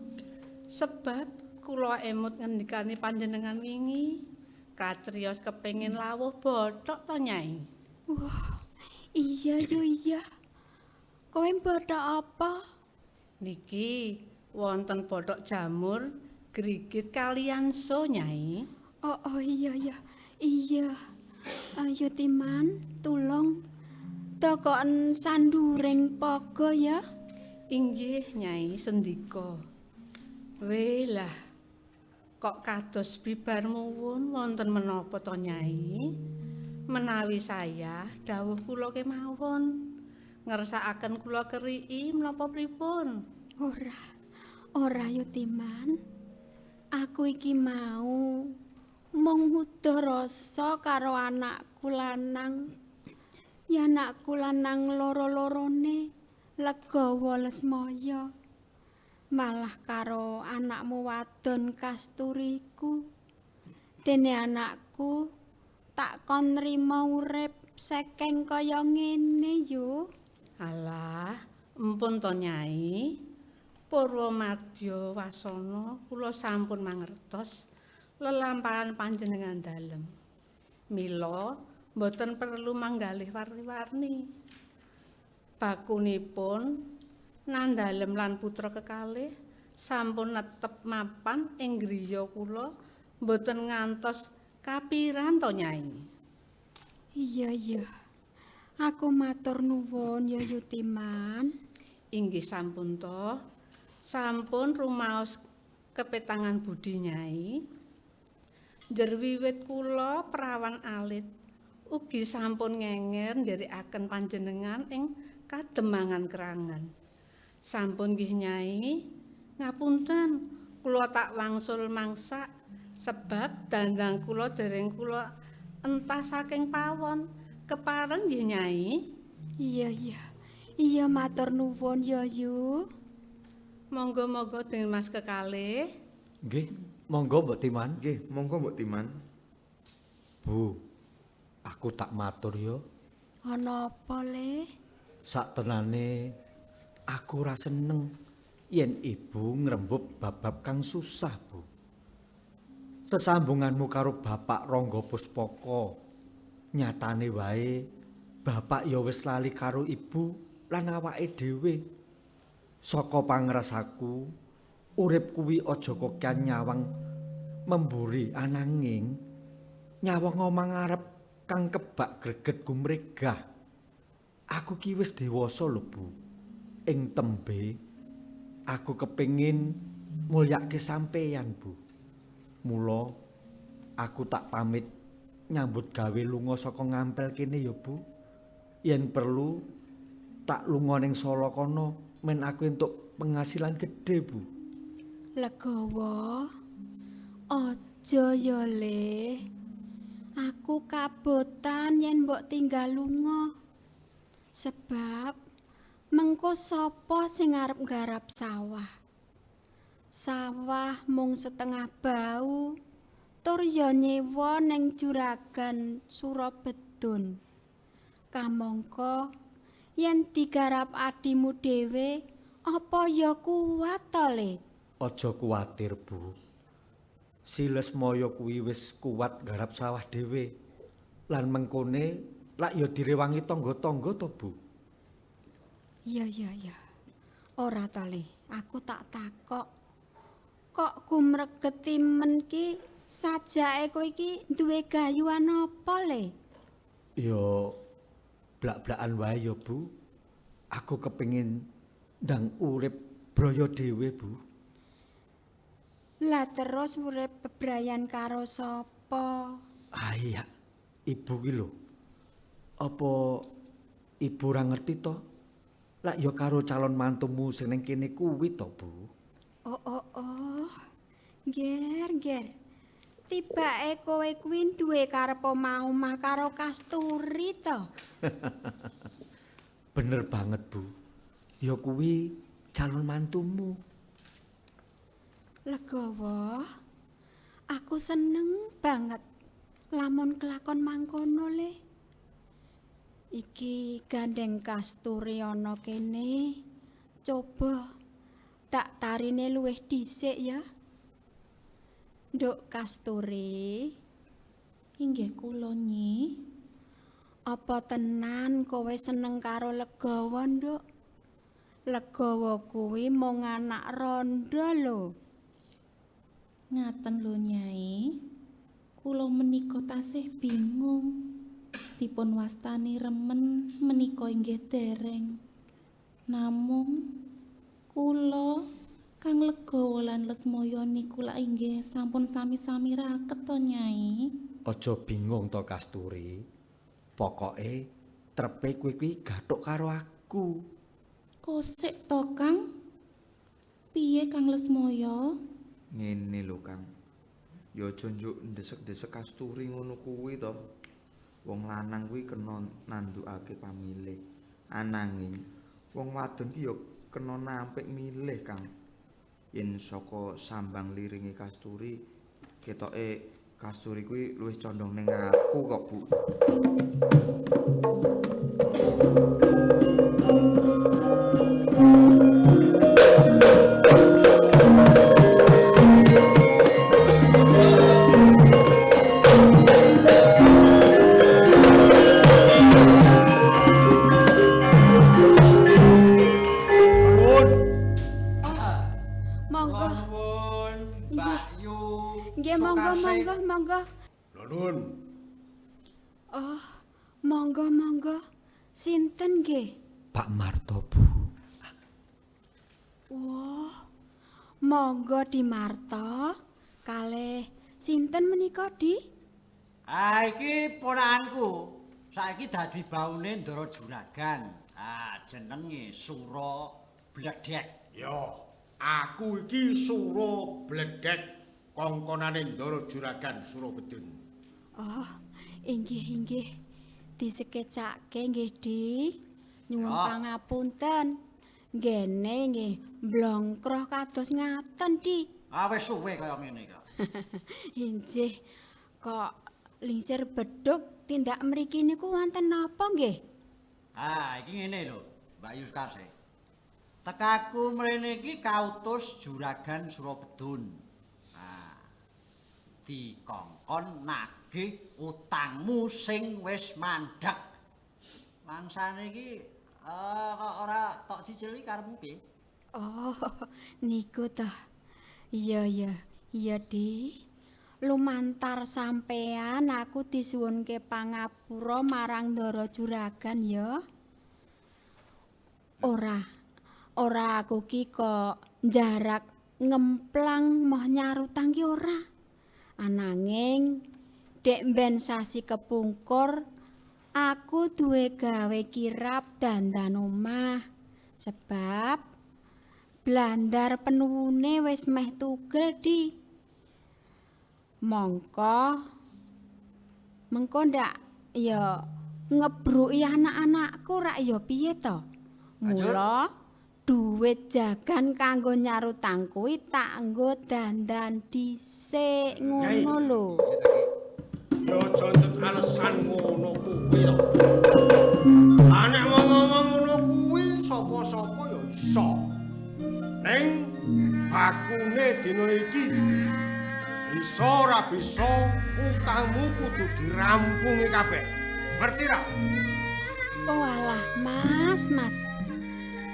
Sebab kula emut ngendikane panjenengan wingi, kacriyos kepengin lawuh bothok to Nyai. Wah, iya yo iya. Kowe bothok apa? Niki wonten bothok jamur grigit kalian so Nyai. Oh, oh iya iya. Iya. Ayo Timan, tulung tokoen sanduring paga ya. Inggih Nyai sendika. Welah, kok kados bibar muwun wonten menapa to Nyai? Menawi saya dawuh kula kemawon ngersakaken kula keriki menapa pripun? Ora, ora yo Timan. Aku iki mau mung uda rasa karo anakku lanang. Ya anakku lanang loro-lorone Legawa Lesmaya. Malah karo anakmu wadon Kasturiku. Dene anakku tak kon nrima urip sekeng kaya ngene yo. Alah, empun to Nyai. Purwa madya wasana kula sampun mangertos lelampahan panjenengan dalem. Mila mboten perlu manggalih warni-warni. Bakunipun nandalem lan putra kekalih sampun netep mapan ing griya kula mboten ngantos kapiran to Nyai. Iya iya. Aku matur nuwun ya Yutiman. Inggih sampun to. Sampun rumaos kepetangan budi Nyai. Njer wiwit kula prawan alit ugi sampun ngenger nderekaken panjenengan ing kademangan Krangan. Sampun nggih Nyai, ngapunten kula tak wangsul mangsak sebab dandang kula dereng kula entah saking pawon. Kepareng nggih Nyai. Iya iya. Iya matur nuwun ya Yu. Monggo-monggo den Mas kekalih. Nggih, monggo Mbok Timan. Nggih, monggo Mbok Timan. Bu, aku tak matur ya. Ana apa le? Saktenane aku ora seneng yen ibu ngrembug bab-bab kang susah, Bu. Sesambunganmu karo Bapak Rangga Puspaka nyatane wae bapak ya wis lali karo ibu lan awake dhewe. Saka pangrasaku, urip kuwi aja kokean nyawang memburi ananging nyawang omah ngarep kang kebak greget gumregah. Aku ki wis dewasa lho, Bu. Ing tembe aku kepengin mulyake sampeyan, Bu. Mula aku tak pamit nyambut gawe lunga saka Ngampel kene ya, Bu. Yen perlu tak lunga ning Solo kono men aku entuk penghasilan gedhe, Bu. Legawa. Aja ya le. Aku kabotan yen mbok tinggal lunga. Sebab mengko sapa sing arep nggarap sawah? Sawah mung setengah bau, tur ya nyewa ning juragan Surabedun. Kamangka yen digarap adimu dhewe, apa ya kuat to le? Aja kuwatir, Bu. Si Lesmaya kuwi wis kuat nggarap sawah dhewe. Lan mengkone lak ya direwangi tangga-tangga to, Bu. Ya ya ya. Ora to le, aku tak takok. Kok gumregeti men ki sajake kowe iki duwe gayuhan apa le? Ya blak-blakan wae ya, Bu. Aku kepengin ndang urip braya dhewe, Bu. Lah terus urip bebrayan karo sapa? Ah iya, ibu ki lho. Apa ibu ora ngerti to? Lak ya karo calon mantumu sing ning kene kuwi to, Bu. Oh oh oh. Nger, nger. Tibake kowe kuwi duwe karep omah-omah karo Kasturi to? Bener banget, Bu. Ya kuwi calon mantumu. Legawa. Aku seneng banget lamun kelakon mangkono le. Iki gandeng Kasturi ana kene. Coba tak tarine luwih dhisik ya. Nduk Kasturi, Inggih kula Nyi. Apa tenan kowe seneng karo Legawa, Nduk? Legawa kuwi mung anak rondo lho. Ngaten lho Nyai. Kula menika tasih bingung. Dipun wastani remen menika inggih dereng. Namung kula Kang Legawa lan Lesmaya niku lak inggih sampun sami-sami raket to Nyai. Aja bingung to Kasturi. Pokoke trepe kowe kuwi gathuk karo aku. Kosek to Kang? Piye Kang Lesmaya? Ngene lho, Kang. Ya aja njuk ndesek-ndesek Kasturi ngono kuwi to. Wong lanang kuwi kena nandukake pamilih. Ananging wong wadon ki ya kena nampik milih, Kang. Yen saka sambang liringe Kasturi, ketoke Kasturi kuwi luwih condong ning aku kok, Bu. Nuwun. Monggo. Nuwun, Mbak Yu. Nggih, monggo monggo monggo. Nuwun. Oh, monggo monggo. Sinten nggih? Pak Marto, Bu. Wah. Monggo Dimarto kalih Sinten menika, Di? Ah, iki ponakanku. Saiki dadi baune Ndara Juragan. Ah, jenenge Sura Bledek. Ya, aku iki Sura Bledek, kongkonane Ndara Juragan Surabedun. Oh, inggih inggih. Disekecake nggih, Di. Nyuwun pangapunten. Nggene nggih mblongkroh kados ngaten, Di. Ah, wis suwe kaya ngene kok. Inggih. Kok lingsir bedhug tindak mriki niku wonten napa nggih? Ah, iki ngene lho, Mbak Yuskarse. Tekaku mrene iki kautus Juragan Surabedun. Ah. Dikongkon nagih utangmu sing wis mandhek. Mangsane iki kok ora tok cicil iki karepmu piye? Oh, niku toh. Iya iya, iya Di. Lumantar sampean aku disuwunke pangapura marang Ndara Juragan ya. Ora, ora aku ki kok njarak ngemplang moh nyarutang ki ora. Ananging dek mben sasi kepungkur aku duwe gawe kirap dandan omah sebab blandar penuwune wis meh tugel, Di. Mongko mengko ndak ya ngebruki anak-anakku rak ya piye to? Mula duit jagan kanggo nyarutang kuwi tak nggo dandan dhisik ngono lho. Ya aja njut alesan ngono kuwi to. Ah nek ngomong ngono kuwi sapa-sapa ya iso. Ning bakune dina iki bisa ora bisa utangmu kudu dirampungi kabeh. Ngerti ra? Oh alah Mas, Mas.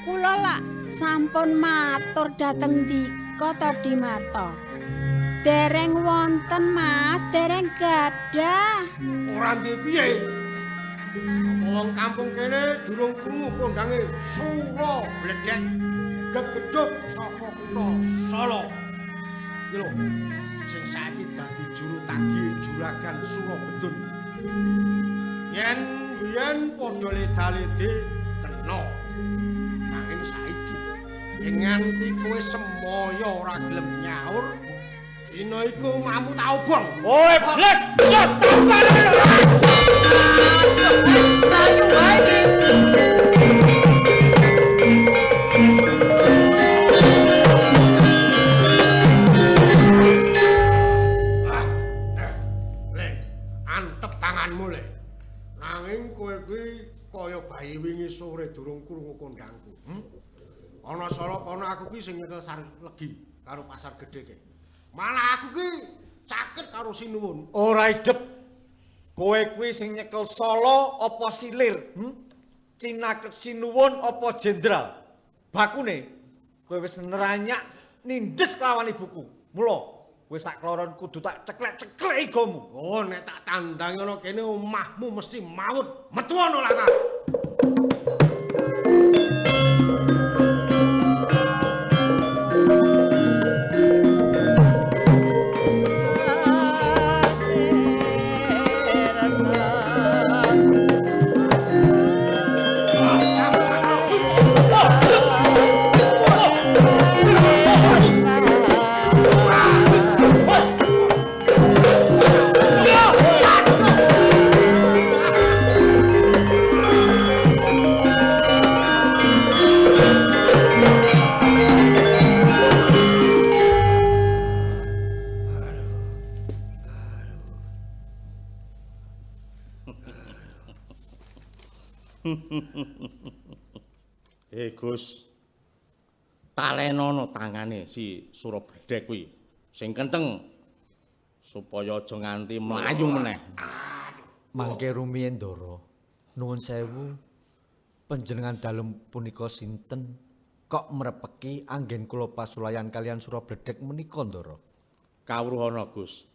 Kula lak sampun matur dhateng Dika to Dimarta. Dereng wonten Mas, dereng gadah. Ora ndi piye? Apa wong kampung kene durung krungu kondange Sura Bledek gegedhug saka kutha Solo. Iki lho, sing saiki dadi juru tagih Juragan Surabedun. Yen biyen padha leda-lede kena. Nanging saiki yen nganti kowe semoyo ora gelem nyaur, dina iku mampu tak obong. Oe bles, yo tampar. Ayo wae iki. Le, antep tanganmu le. Nanging kowe kuwi kaya bayi wingi sore durung krungu kondangku. Ana Solo kono aku ki sing nyekel sar legi karo pasar gedhe ke. Malah aku ki caket karo Sinuwun. Ora idep. Kowe kuwi sing nyekel Solo apa silir? Cinaket Sinuwun apa jenderal? Bakune kowe wis neranyak nindes kelawan ibuku. Mula kowe sak kloron kudu tak ceklek-ceklek igomu. Oh, nek tak tandang ana kene omahmu mesti mawut. Metu ana latar. Gus, talenono tangane si Sura Bledek kuwi sing kenceng supaya aja nganti mlayu meneh. Mangke rumiyin Ndara, nuwun sewu panjenengan dalem punika sinten kok mrepeki anggen kula pasulayan kaliyan Sura Bledek menika Ndara? Kawruhana Gus,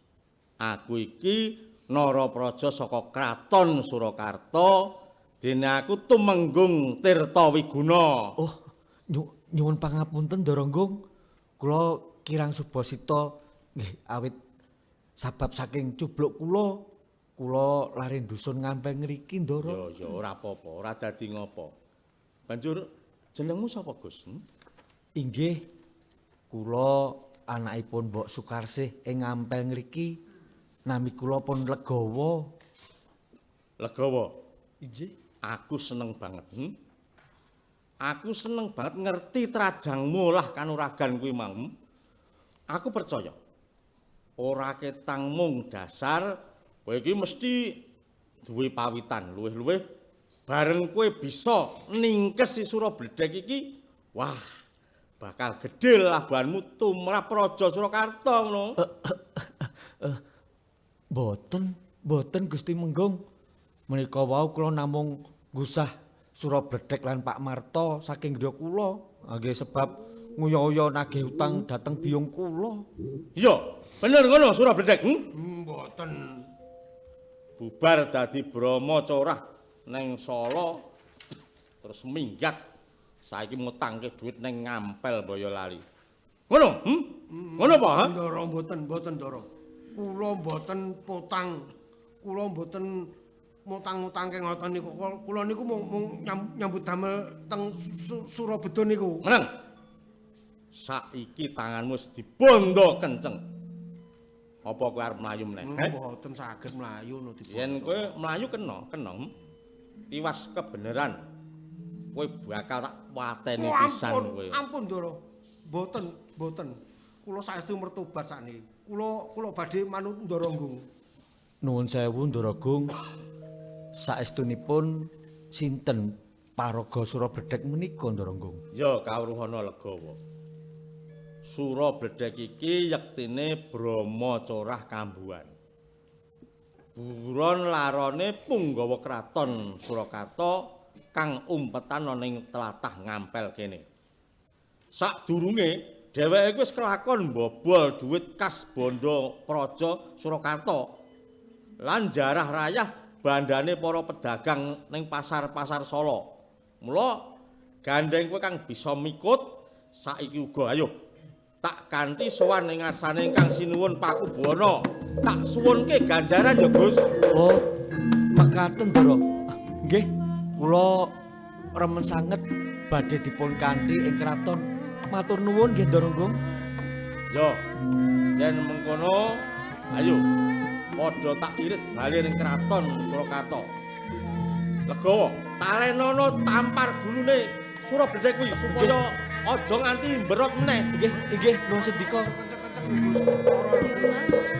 aku iki Narapraja saka Kraton Surakarta. Dene aku Tumenggung Tirta Wiguna. Oh, nyuwun pangapunten Ndara Nggung. Kula kirang subasita nggih awit Sabab saking cubluk kula, kula lare dusun Ngampel ngriki, Ndara. Ya ya ora apa-apa, ora dadi ngopo. Banjur jenengmu sapa, Gus? Inggih, kula anakipun Mbok Sukarsih ing Ngampel ngriki. Nami kula pun Legawa. Legawa. Inggih. Aku seneng banget. Aku seneng banget ngerti trajangmu lah kanuragan kuwi mau. Aku percaya. Ora ketang mung dasar kowe iki mesti duwe pawitan luwih-luwih bareng kowe bisa ningkes si Sura Bledhek iki, wah, bakal gedhe labuhanmu tumrap Raja Surakarta ngono. Mboten, mboten Gusti Menggung. Menika wau kula namung ngusah Sura Bledhek lan Pak Marto saking griya kula. Nggih sebab nguya-uya nagih utang dhateng biyung kula. Iya, bener ngono Sura Bledhek. Mboten. Bubar dadi Brahma corah neng Solo terus minggat saiki ngutangke dhuwit neng Ngampel Boyolali. Ngono? Ngono apa, ha? Ndara mboten, mboten Ndara. Kula mboten potang. Kula mboten mutang-mutangke ngoten niku. Kula niku mung nyambut damel teng Surabedon niku. Meneng. Saiki tanganmu wis dibondo kenceng. Apa kowe arep mlayu meneh? Mboten saged mlayu no dibondo. Yen kowe mlayu kena, kena. Tiwas kebeneran. Kowe bakal tak pateni pisan kowe. Ampun, Ndara. Mboten, mboten. Kula saestu mertobat sakniki. Kula badhe manut Ndara Nggung. Nuwun sewu Ndara Gung. Saestunipun sinten paraga Sura Bledhek menika Ndara Nggung? Ya kawruhana Legawa. Sura Bledhek iki yektine Brahma Corah Kambuhan. Buron larone punggawa kraton Surakarta kang umpetan ana ing tlatah Ngampel kene. Sadurunge dheweke wis kelakon mbobol dhuwit kas bondo praja Surakarta lan jarah rayah bandane para pedagang ning pasar-pasar Solo. Mula gandeng kowe kang bisa mikut saiki uga ayo tak kanthi sowan ing ngarsane ingkang sinuwun Pakubuwana. Tak suwunke ganjaran ya, Gus. Oh, mekaten, Ndara. Nggih, kula remen sanget badhe dipun kanthi ing kraton. Matur nuwun nggih, Ndara Nggung. Yo, yen mengkono, ayo padha tak irit bali ning kraton Surakarta. Legawa, talenono tampar gulune Sura Bledhek kuwi supaya aja nganti mberot meneh. Nggih, nggih, nuwun sendika. Kenceng-kenceng lho, Gus. Ora lho, Gus. Bunga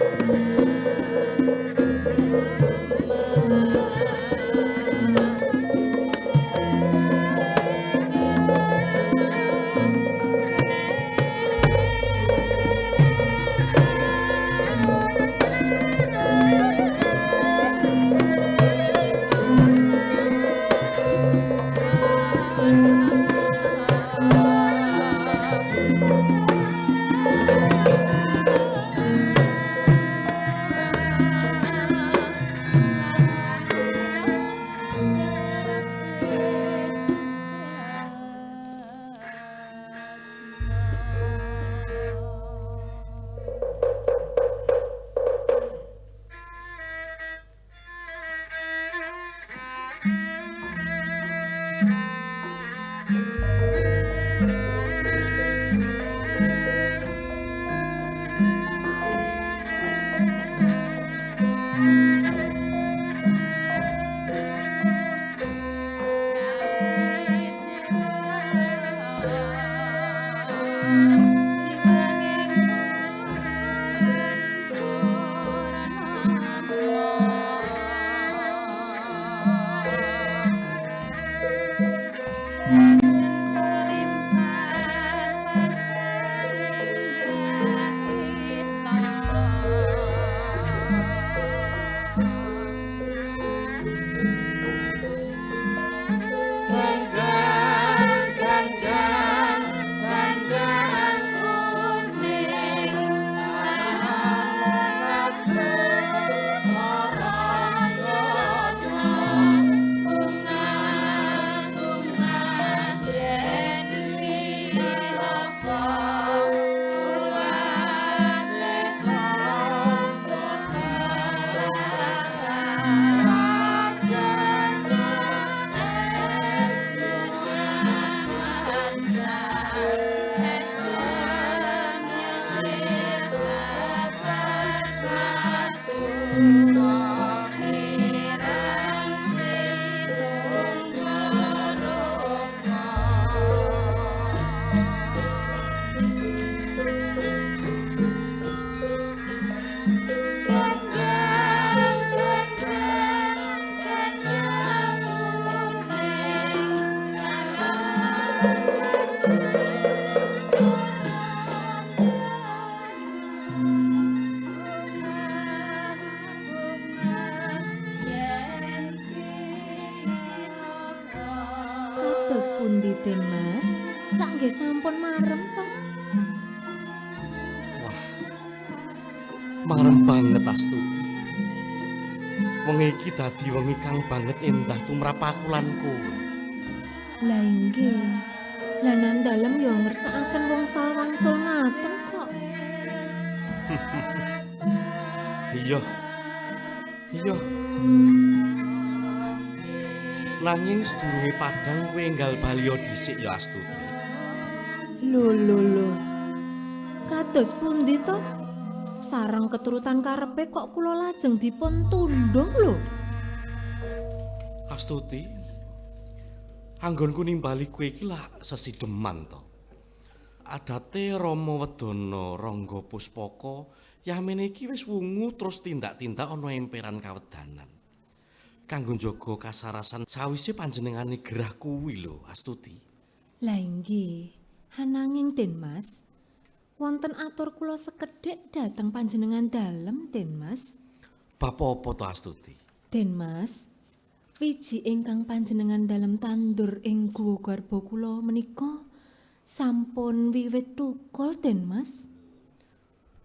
Kados pundi Den Mas? Lak nggih sampun marem to? Wah. Marem banget Astuti. Wengi iki dadi wengi kang banget endah tumrap aku lan kowe. Lah inggih. Lah nang dalem ya ngersakaken wong wangsul ngaten kok. Iya. Iya. Nanging sedurunge padhang kowe enggal baliya dhisik ya Astuti. Lho lho lho. Kados pundi to? Sareng keturutan karepe kok kula lajeng dipun tundhung lho. Astuti, anggonku nimbali kowe iki lak sesideman to. Adate Rama Wedana Rangga Puspaka yamene iki wis wungu terus tindak-tindak ana emperan kawedanan. Kanggo njaga kasarasan sawise panjenengane gerah kuwi lho Astuti. Lah inggih, ananging Den Mas, wonten atur kula sekedhik dhateng panjenengan dalem Den Mas. Bab apa to Astuti? Den Mas, wiji ingkang panjenengan dalem tandur ing guwa garba kula menika sampun wiwit tukul Den Mas.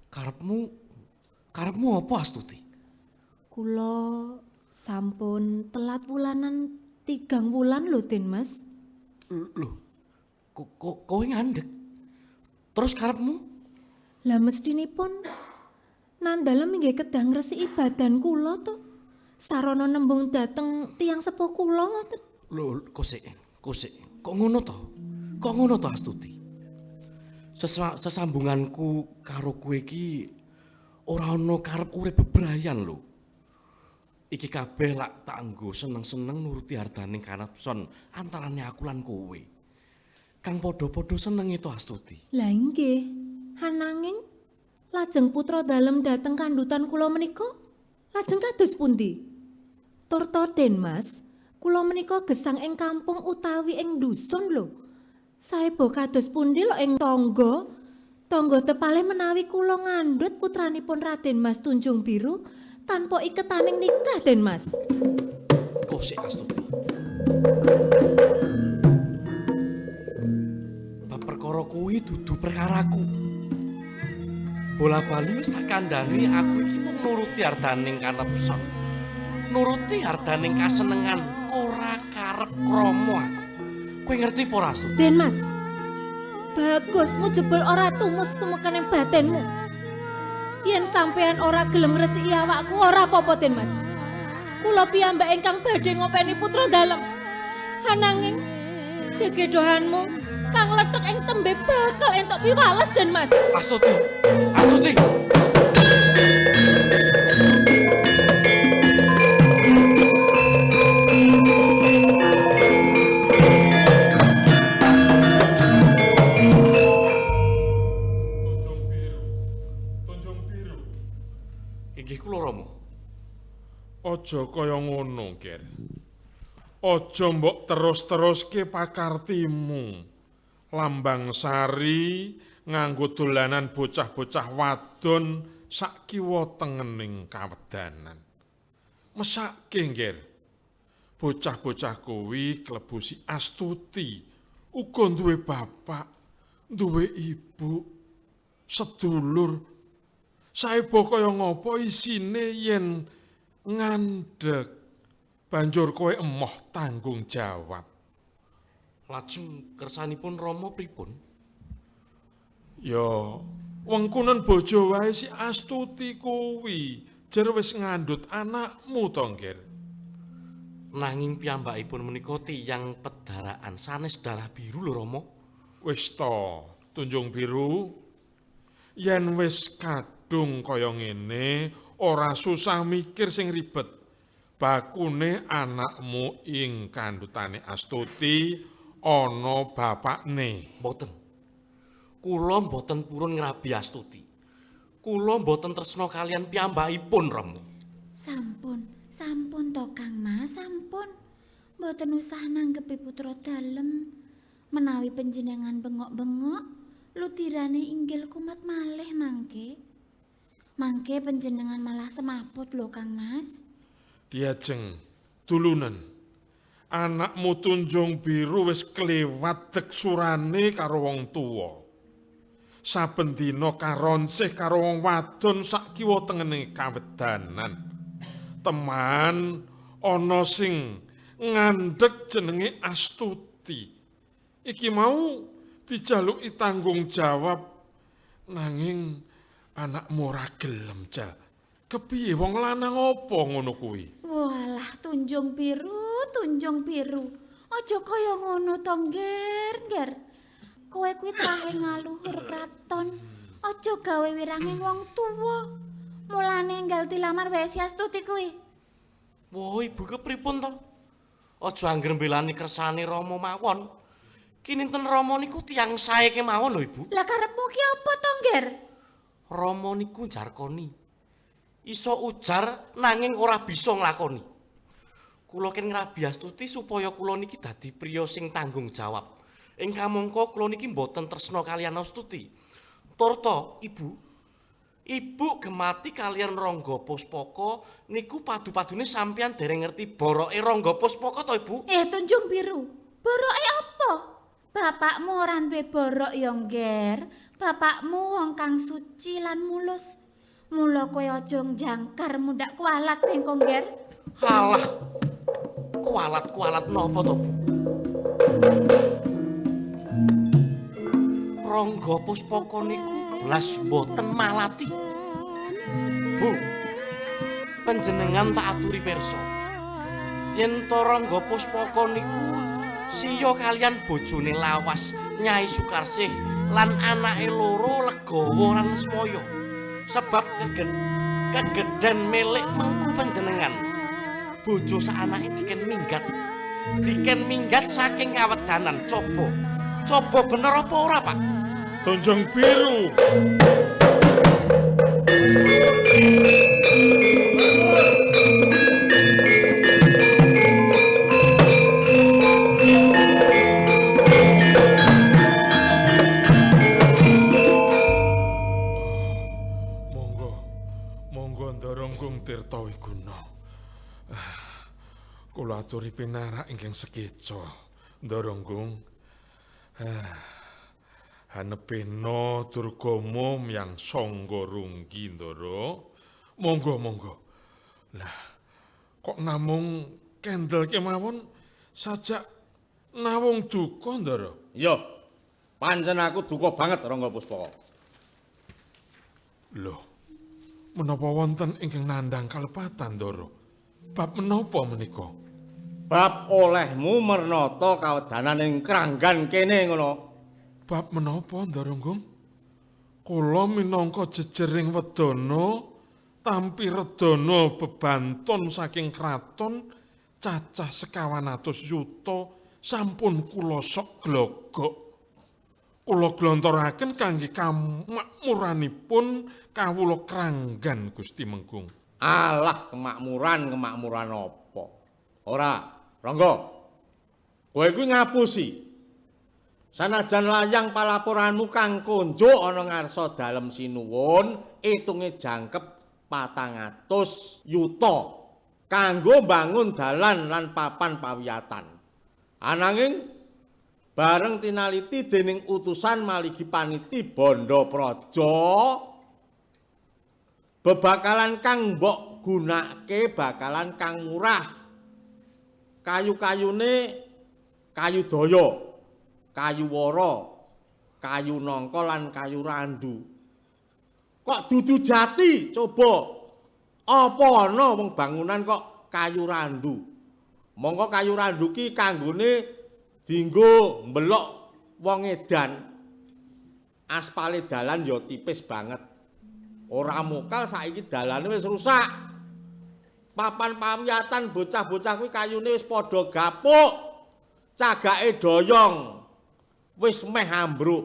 Karepmu karepmu apa Astuti? Kula sampun telat wulanan 3 wulan lho Den Mas. Lho, kok kowe ngandhek? Terus karepmu? Lah mestinipun nan dalem inggih kedah ngresiki badan kula to. Sarana nembung dhateng tiyang sepuh kula ngoten. Lho, kosik, kosik. Kok ngono to? Kok ngono to Astuti? Sesambunganku karo kowe iki ora ana karep urip bebrayan lho. Iki kabeh lak tak anggo seneng-seneng nuruti hardaning kanepson antarane aku lan kowe. Kang padha-padha senenge to Astuti. Lah inggih, ananging lajeng putra dalem dhateng kandhutan kula menika lajeng kados pundi? Turta Den Mas, kula menika gesang ing kampung utawi ing dusun lho. Saeba kados pundi lho ing tangga? Tangga tepalih menawi kula ngandhut putranipun Raden Mas Tunjung Biru tanpa iketaning nikah Den Mas. Kosik Astuti. Bab perkara kuwi dudu perkaraku. Bola-bali wis tak kandhani aku iki mung nuruti ardaning kanepson. Nuruti ardaning kasenengan, ora karep krama aku. Kowe ngerti apa ora Astuti? Den Mas. Bagusmu jebul ora tumus tumekaning batinmu. Yen sampean ora gelem ngresiki awakku ora apa-apa Den Mas. Kula piyambak ingkang badhe ngopeni putra dalem. Ananging gegedohanmu kang lethek ing tembe bakal entuk piwales Den Mas. Astuti, Astuti. Tunjung Biru. Tunjung Biru. Inggih kula Rama. Aja kaya ngono, Ger. Aja mbok terus-teruske pakartimu. Lambang Sari nganggo dolanan bocah-bocah wadon sak kiwa tengening kawedanan. Mesake, Ger. Bocah-bocah kuwi klebu si Astuti, uga duwe bapak, duwe ibu, sedulur. Saeba kaya ngapa isine yen ngandhek, banjur kowe emoh tanggung jawab. Lajeng kersanipun Rama pripun? Ya, wengkunen bojo wae si Astuti kuwi, jer wis ngandhut anakmu to, Nger. Nanging piyambakipun menika tiyang pedharaan sanes darah biru lho Rama. Wis to, Tunjung Biru. Yen wis kadung kaya ngene, ora susah mikir sing ribet. Bakune anakmu ing kandhutane Astuti ana bapakne. Mboten. Kula mboten purun ngrabi Astuti. Kula mboten tresna kalian piyambakipun, Rama. Sampun, sampun to Kang Mas, sampun. Mboten usah nanggepi putra dalem. Menawi panjenengan bengok-bengok, lutirane inggil kumat malih mangke. Mangke panjenengan malah semaput lho Kang Mas. Diajeng dulunen. Anakmu Tunjung Biru wis klewat deksurane karo wong tuwa. Saben dina karonsih karo wong wadon sak kiwa tengene kawedanan. Teman ana sing ngandhek jenenge Astuti. Iki mau dijaluki tanggung jawab nanging anakmu ora gelem, Jal. Kepiye wong lanang apa ngono kuwi? Walah, Tunjung Biru, Tunjung Biru. Aja kaya ngono to, Ngger, Ngger. Kowe kuwi trahe ngaluhur kraton. Aja gawe wiranging wong tuwa. Mulane enggal dilamar wae si Astuti kuwi. Wah, ibu kepripun to? Aja angger mbelani kersane Rama mawon. Kininten Rama niku tiyang sae kemawon lho, Ibu. Lah karepmu ki apa to, Ngger? Rama niku njarkoni. Iso ujar nanging ora bisa nglakoni. Kula ken ngrabi Astuti supaya kula niki dadi priya sing tanggung jawab. Ing kamangka kula niki mboten tresna kaliyan Astuti. Turta, Ibu. Ibu gemati kaliyan Rangga Puspaka niku padu-padune sampeyan dereng ngerti boroke Rangga Puspaka to, Ibu? Tunjung Biru, boroke apa? Bapakmu ora duwe borok ya, Ngger. Bapakmu wong kang suci lan mulus. Mula kowe aja njangkar mundhak kualat bengko, Ngger. Alah. Kualat-kualat napa to, Bu? Rangga Puspaka niku blas mboten malati. Bu, panjenengan tak aturi pirsa. Yen to Rangga Puspaka niku siya kalian bojone lawas Nyai Sukarsih lan anake loro Legawa lan Lesmaya. Sebab kegedhen milik mengku panjenengan. Bojo sak anake diken minggat. Diken minggat saking kawedanan. Coba. Coba bener apa ora, Pak? Tunjung Biru. Monggo, monggo Ndara Nggung Tirta Wiguna. Kula aturi pinarak ingkang sekeca, Ndara Nggung. Hanepena durgama miyang sangga runggi, Ndara. Monggo, monggo. Lah, kok namung kendel kemawon sajak nawung duka, Ndara? Iya. Pancen aku duka banget, Rangga Puspaka. Lho, menapa wonten ingkang nandhang kalepatan, Ndara? Bab menapa menika? Bab olehmu mernata kawedanan ing Kranggan kene ngono. Bab menapa, Ndara Nggung? Kula minangka jejering wedana tampi redana bebanton saking kraton cacah 250 yuta sampun kula sok glogok. Kula glontoraken kangge kamakmuranipun kawula Kranggan Gusti Menggung. Alah, kemakmuran apa? Ora, Rangga. Kowe kuwi ngapusi. Sanajan layang palaporanmu kang konjuk ana ngarsa dalem sinuwun, itunge jangkep 400 yuta kanggo mbangun dalan lan papan pawiyatan. Ananging bareng tinaliti dening utusan maligi paniti Bandha Praja, bebakalan kang mbok gunake bakalan kang murah. Kayu-kayune kayu daya, kayu wara, kayu nangka lan kayu randu. Kok dudu jati? Coba. Apa ana wong bangunan kok kayu randu? Mongko kayu randu ki kanggone dienggo mbelok wong edan. Aspale dalan ya tipis banget. Ora mokal saiki dalane wis rusak. Papan pawiyatan bocah-bocah kuwi kayune wis padha gapuk. Cagake doyong. Wis meh ambruk.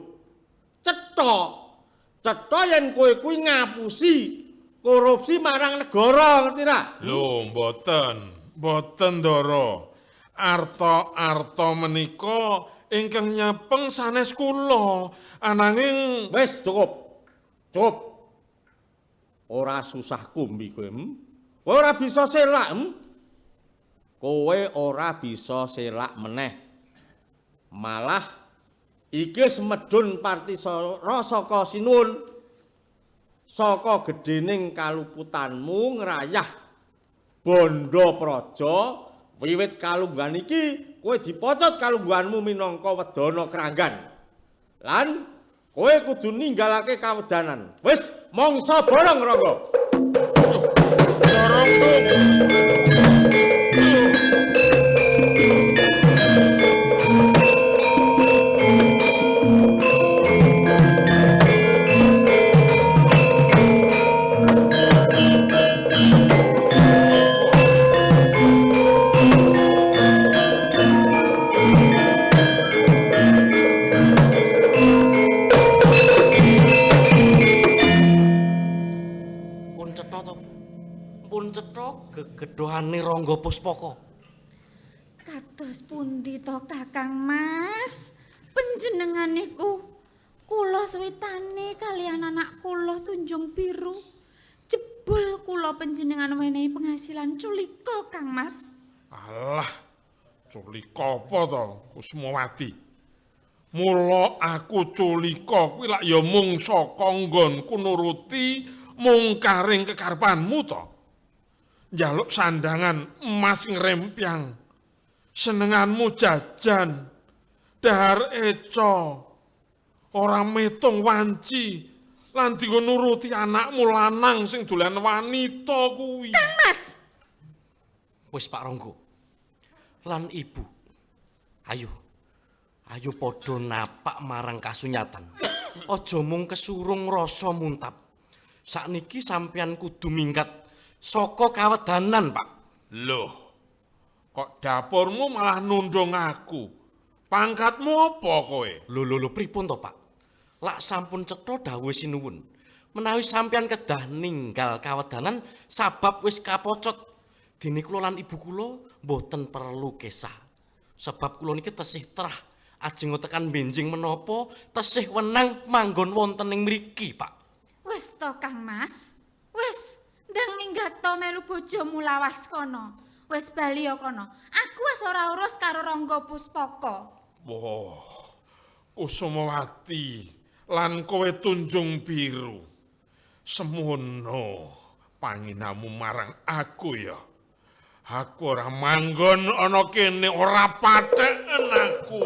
Cetha. Cetha yen kowe kuwi ngapusi korupsi marang negara, ngerti ra? Lho, mboten. Mboten, Ndara. Arta-arta menika ingkang nyepeng sanes kula. Ananging wis cukup. Cukup. Ora susah kumbi kowe. Kowe ora bisa selak. Kowe ora bisa selak meneh. Malah iki wis medhun partisara saka Sinuwun. Saka gedhening kaluputanmu ngrayah bondo praja. Wiwit kalungguhan iki kowe dipocot kalungguhanmu minangka wedana Kranggan. Lan kowe kudu ninggalake kawedanan. Wis mangsa bareng Rangga. Dorong. Gegedohane Rangga Puspaka. Kados pundi to Kakang Mas? Panjenengan niku kula suwitane kalian anak kula Tunjung Biru. Jebul kula panjenengan wenehi penghasilan culika Kang Mas. Alah, culika apa to Kusumawati? Mula aku culika kuwi lak ya mung saka nggonku nuruti mungkaring kekarepanmu to. Njaluk sandangan emas ngrempyang, senenganmu jajan, dahar eco, ora metung wanci, lan dienggo nuruti anakmu lanang sing dolan wanita kuwi. Kang Mas! Wis Pak Ronggo, lan Ibu, ayo, ayo padha napak marang kasunyatan. Aja mung kesurung rasa muntap. Sakniki sampeyan kudu minggat saka kawedanan, Pak. Loh, kok dapurmu malah nundung aku? Pangkatmu apa kowe? Lho lho lho, pripun to, Pak? Lak sampun cetha dawuh sinuwun. Menawi sampeyan kedah ninggal kawedanan sabab wis kapocot. Dene kula lan ibu kula mboten perlu kesah. Sebab kula niki tesih trah ajeng tekan benjing menapa tesih wenang manggon wonten ing mriki, Pak. Wis to, Kang Mas. Wis. Ndang minggat to melu bojomu lawas kono. Wis bali ya kono. Aku wis ora urus karo Rangga Puspaka. Wah, Kusumawati lan kowe Tunjung Biru. Semono panginamu marang aku ya. Aku ora manggon ana kene, ora patheken aku.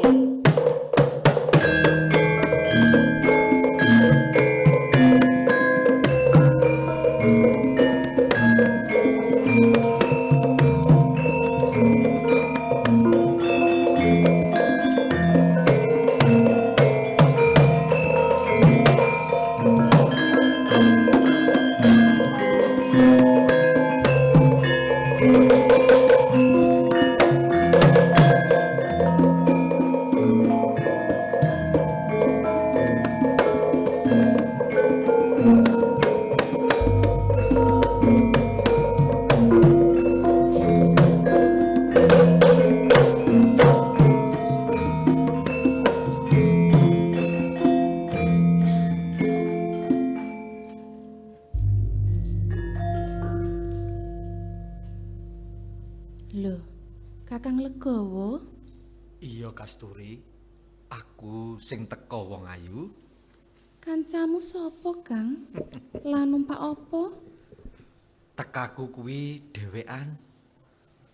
Lho, Kakang Legowo? Iya, Kasturi. Aku sing teka wong ayu. Kancamu sapa, Kang? Lah numpak apa? Tekaku kuwi dhewean.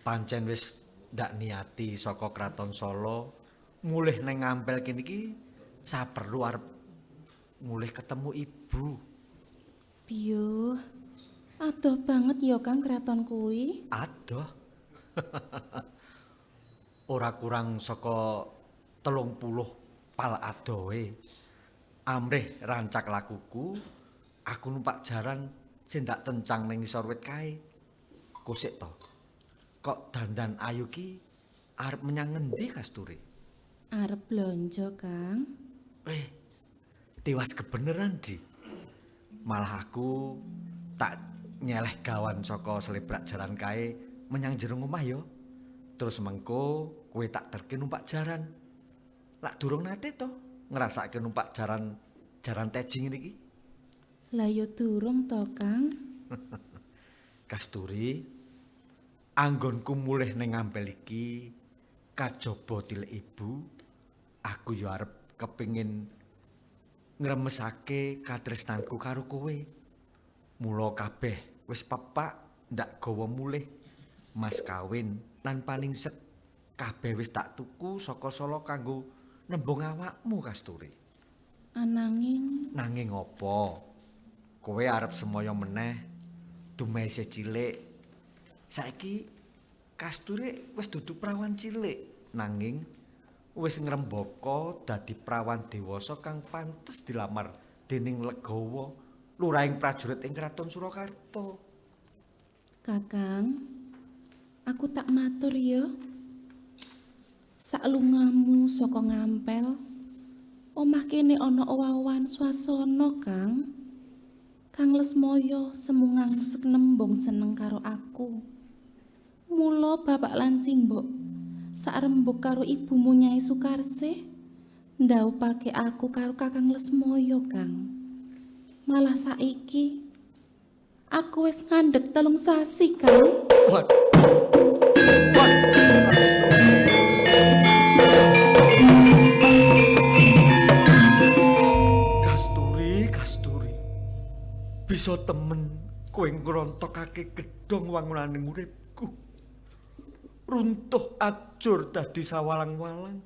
Pancen wis ndak niati saka Kraton Solo mulih nang Ngampel kene iki saperlu arep mulih ketemu ibu. Biyo. Adoh banget ya, Kang, kraton kuwi. Adoh. Ora kurang saka 30 pal adohe. Amrih rancak lakuku, aku numpak jaran sing ndak tencang ning ngisor wit kae. Kosik to. Kok dandan ayu ki arep menyang ngendi Kasturi? Arep blonjo, Kang. Tiwas kebeneran, Di. Malah aku tak nyeleh gawan saka selebrak jaran kae menyang jero omah ya. Terus mengko kowe tak terke numpak jaran. Lak durung nate to ngrasake numpak jaran jaran teji ngene iki. Lah ya durung to, Kang. Kasturi, anggonku mulih ning Ngampel iki kajaba tilik ibu, aku ya arep kepengin ngremesake katresnanku karo kowe. Mula kabeh wis pepak ndak gawa mulih. Mas kawin lan paningset kabeh wis tak tuku saka Solo kanggo nembung awakmu Kasturi. Ananging nanging apa? Kowe arep semoyo meneh dumeh isih cilik. Saiki Kasturi wis dudu prawan cilik, nanging wis ngrembaka dadi prawan dewasa kang pantes dilamar dening Legawa, lurahing prajurit ing Kraton Surakarta. Kakang, aku tak matur ya. Saklungamu saka Ngampel, omah kene ana owah-owahan swasana, Kang. Kang Lesmoyo semungang nembung seneng karo aku. Mula bapak lan simbok sak rembug karo ibumu Nyai Sukarsih ndhaupake aku karo Kakang Lesmoyo, Kang. Malah saiki aku wis ngandhek 3 sasi, Kang. Kasturi, Kasturi. Bisa temen kowe ngrontokake gedhong wangunane uripku. Runtuh ajur dadi sawalang-walang.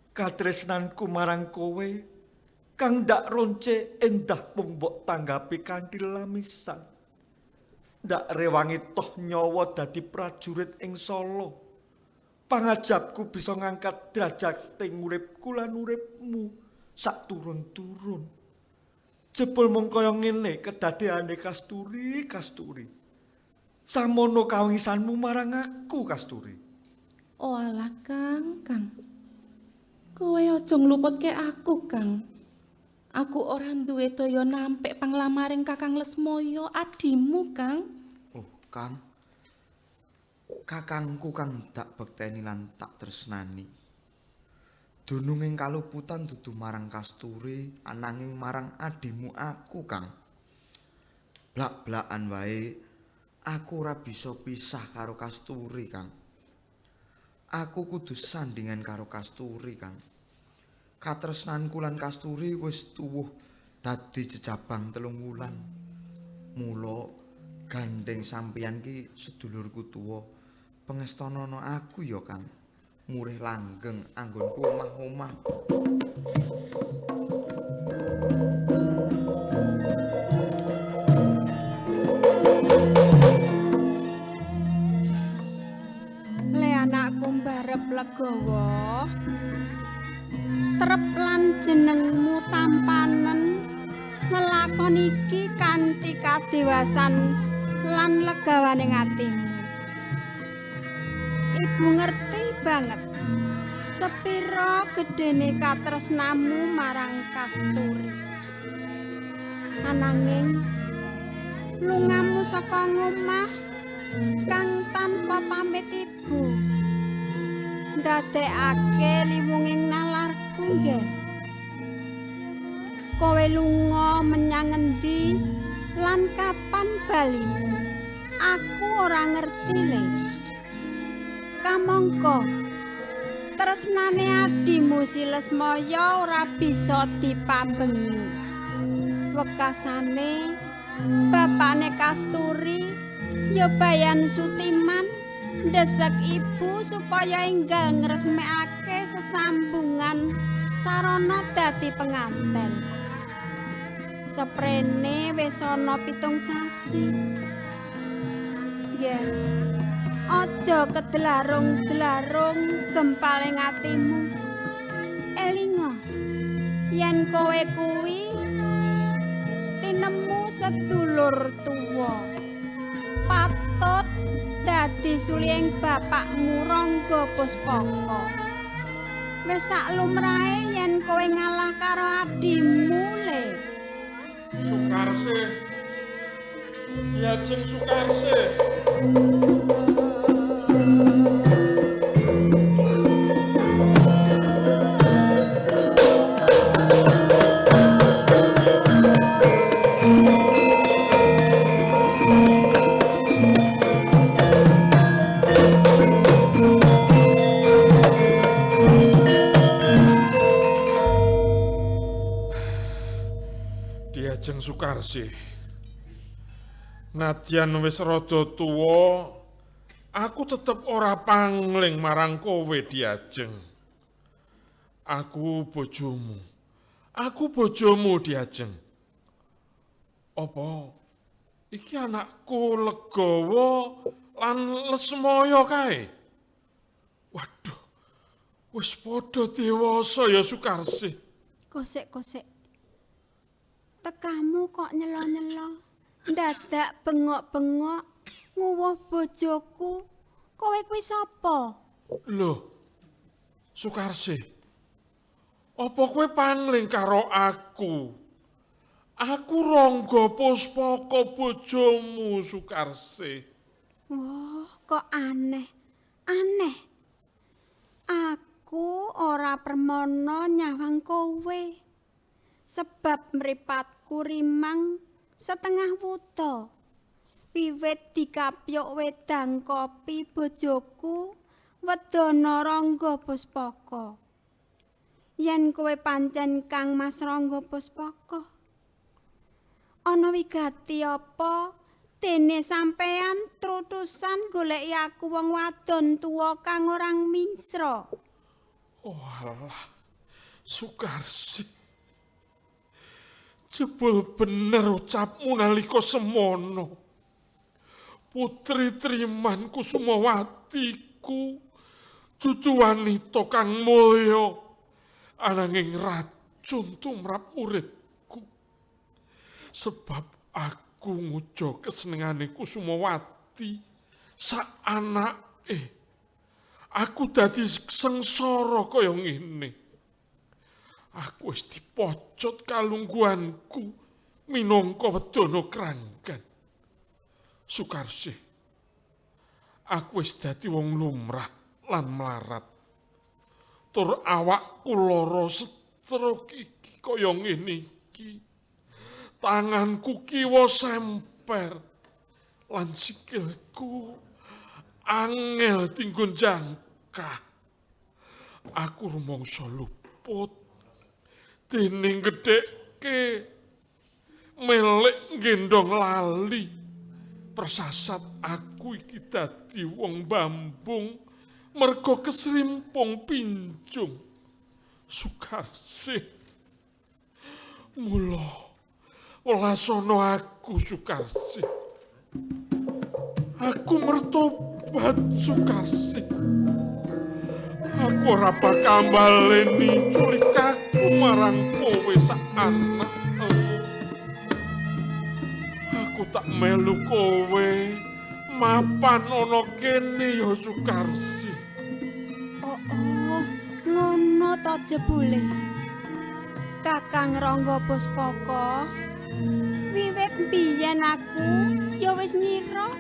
Katresnanku marang kowe kang ndak ronce endah mung mbok tanggapi kanthi lamisan. Ndak rewangi toh nyawa dadi prajurit ing Solo. Pangajapku bisa ngangkat derajat ing uripku lan uripmu sak turun-turun. Jebul mung kaya ngene kedadeane Kasturi, Kasturi. Samono kawengisanmu marang aku, Kasturi. Oh alah, Kang, Kang. Kowe aja ngluputke aku, Kang. Aku ora duwe daya nampik panglamaring Kakang Lesmoyo adimu, Kang. Oh, Kang. Kakangku kang dak bekteni lan tak tresnani. Dununging kaluputan dudu marang Kasturi ananging marang adimu aku, Kang. Blak-blakan wae aku ora bisa pisah karo Kasturi, Kang. Aku kudu sandingan karo Kasturi, Kang. Katresnanku lan Kasturi wis tuwuh dadi jejabang 3 wulan. Mula gandeng sampeyan ki sedulurku tuwa. Pengestanana aku ya, Kang. Murih langgeng anggonku omah-omah. Le anakku mbarep Legawa. Trep lan jenengmu tampanen lelakon iki kanthi kadewasan lan legawane atimu. Ibu ngerti banget sepira gedene katresnamu marang Kasturi. Ananging lungamu saka ngomah kang tanpa pamit ibu ndadekake liwunging nalarku nggih. Kowe lunga menyang endi lan kapan balimu? Aku ora ngerti le. Kamangka tresnane adimu Si Lesmaya ora bisa dipambengi. Wekasane bapane Kasturi ya Bayan Sutiman ndesek ibu supaya enggal ngresmekake sesambungan sarana dadi penganten. Seprene wis ana 7 sasi. Nggih. Aja kedlarung-dlarung gempaling atimu. Elinga. kowe kuwi tinemu sedulur tuwa. Patut dadi sulihing bapakmu Rangga Puspaka. Wis sak lumrahe yen kowe ngalah karo adhimu le. Sukarsih. Diajeng Sukarsih. Diajeng Sukarsih. Nadyan wis rada tuwa, aku tetep ora pangling marang kowe Diajeng. Aku bojomu. Aku bojomu Diajeng. Apa iki anakku Legawa lan Lesmaya kae? Waduh, wis padha dewasa ya Sukarsih. Kosek-kosek. Tekamu kok nyelo-nyelo, ndadak bengok-bengok nguwuh bojoku. Kowe kuwi sapa? Lho, Sukarsih. Apa kowe pangling karo aku? Aku Rangga Puspaka bojomu, Sukarsih. Wah, kok aneh. Aneh. Aku ora permana nyawang kowe. Sebab mripatku rimang setengah wuta. Wiwit dikapyuk wedang kopi bojoku wedana Rangga Puspaka. Yen kowe pancen Kang Mas Rangga Puspaka, ana wigati apa dene sampean trutusan goleki aku wong wadon tuwa kang ora mingsra? Oh alah, Sukarsih. Jebul bener ucapmu nalika semono. Putri Triman Kusumawatiku dudu wanita kang mulya, ananging racun tumrap uripku. Sebab aku ngujo kesenengane Kusumawati sak anake. Aku dadi sengsara kaya ngene. Aku wis dipocot kalungguhanku minangka wedana kranggan. Sukarsih, aku wis dadi wong lumrah lan mlarat. Tur awakku lara stroke iki kaya ngene iki. Tanganku kiwa semper lan sikilku angel tinggon jangkah. Aku rumangsa luput dening gedhekke melek nggendong lali. Persasat aku iki dadi wong bambung mergo kesrimpung pincung. Sukarsih, mula welasana aku Sukarsih. Aku mertobat Sukarsih. Aku ora bakal mbaleni culikaku marang kowe sak anakmu. Aku tak melu kowe mapan ana kene ya Sukarsih. Oh, ngono ta jebule. Kakang Rangga Puspaka, wiwit biyen aku ya wis ngira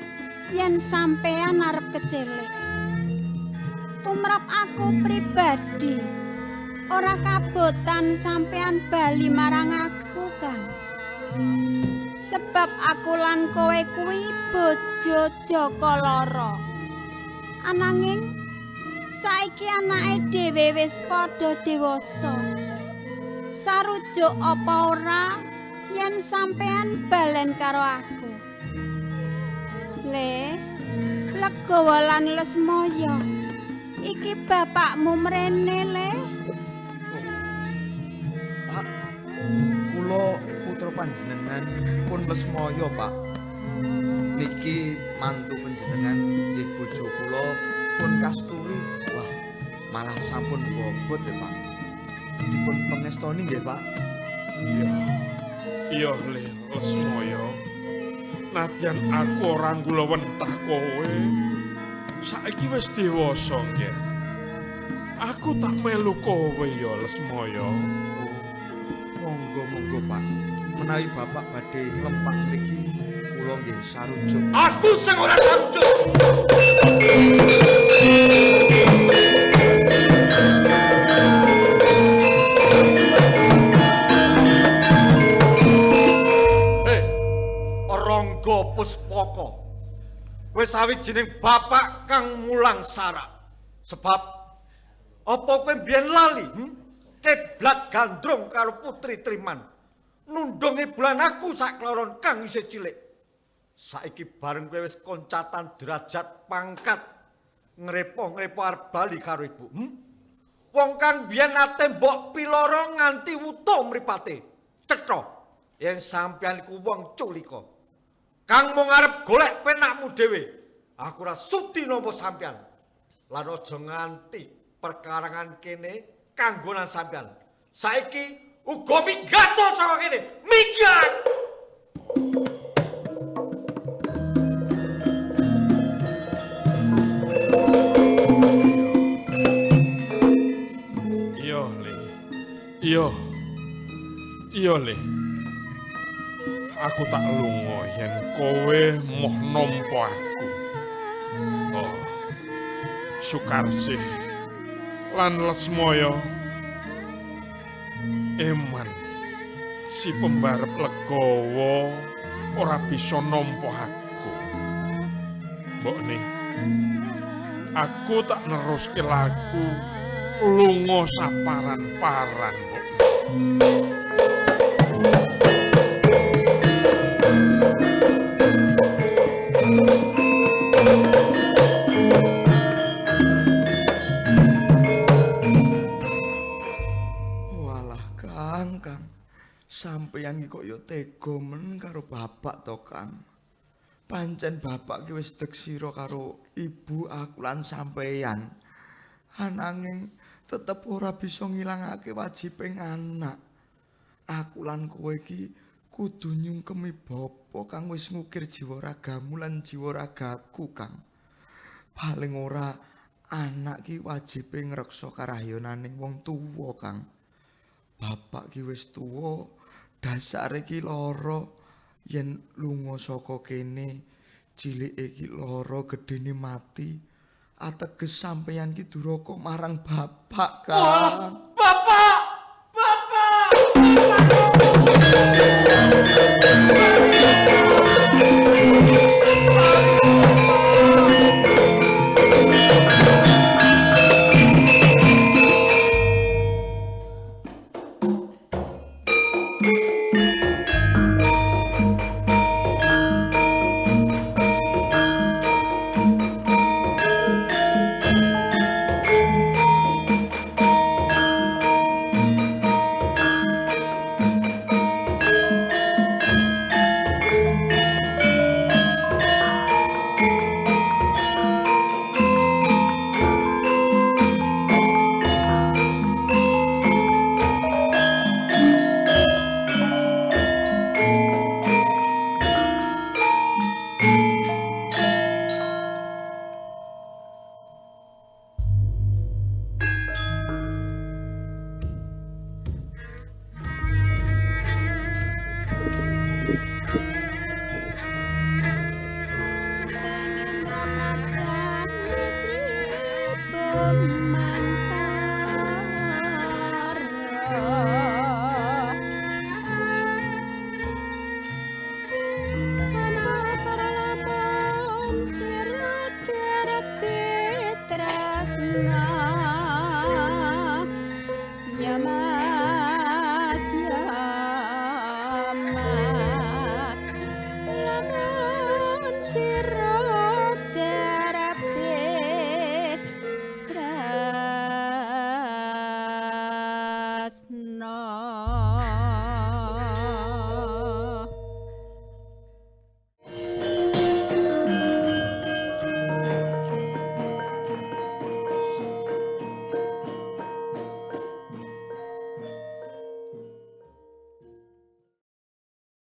yen sampean arep kecelik. Tumrap aku pribadi ora kabotan sampean bali marang aku, Kang. Sebab aku lan kowe kuwi bojo Jaka Lara. Ananging saiki anake dhewe wis padha dewasa. Sarujuk apa ora yen sampean balen karo aku? Le, Legawa lan Lesmaya, iki bapakmu mrene, Le. Oh, Pak, kula putra panjenengan pun Lesmaya, Pak. Niki mantu panjenengan nggih bojo kula pun Kasturi. Wah, malah sampun bobot ya, Pak. Dipun pengestoni nggih, Pak. Iya. Iya, Le Lesmaya. Nadyan aku ora nggulawentah kowe. Saiki wis dewasa, nggih. Aku tak melu kowe ya, Lesmaya. Oh, monggo-monggo, Pak. Menawi Bapak badhe ngempak mriki, kula nggih sarujuk. Aku sing ora sarujuk. Hei, Rangga Puspaka. Kowe sawijining bapak kang mulang sarak. Sebab apa kowe mbiyen lali, Keblat gandrung karo Putri Triman. Nundungi bulan aku sakloron kang isih cilik. Saiki bareng kowe wis koncatan derajat pangkat ngrepo-ngrepo arep bali karo ibu. Wong kang biyen nate mbok piloro nganti wuta mripate. Cetha yen sampeyan iku wong culika. Kang mung arep golek penakmu dhewe. Aku ora sudi nampa sampeyan. Lan aja nganti perkarangan kene kanggonan sampeyan. Saiki uga minggat saka kene. Minggat! Iya, Le. Iya. Iya, Le. Aku tak lunga yen kowe moh nampa aku. Oh. Sukarsih lan Lesmaya. Eman si pembarep legawa ora bisa nampa aku. Mbokne, aku tak neruske laku lunga saparan-paran, Mbok. Walah, Kang, Kang. Sampeyan iki kok ya tega men karo bapak to, Kang. Pancen bapak ki wis deksira karo ibu aku lan sampeyan. Ananging tetep ora bisa ngilangake wajibing anak. Aku lan kowe iki kudu nyungkemi bapa kang wis ngukir jiwa ragamu lan jiwa ragaku, Kang. Paling ora anak ki wajibe ngreksa karayonaning wong tuwa, Kang. Bapak ki wis tuwa, dasare ki lara yen lunga saka kene, cilike ki lara, gedene mati. Ateges sampeyan ki duraka marang bapak, Kang. Wah, bapak! Bapak! Mas, ya Mas, lamun sira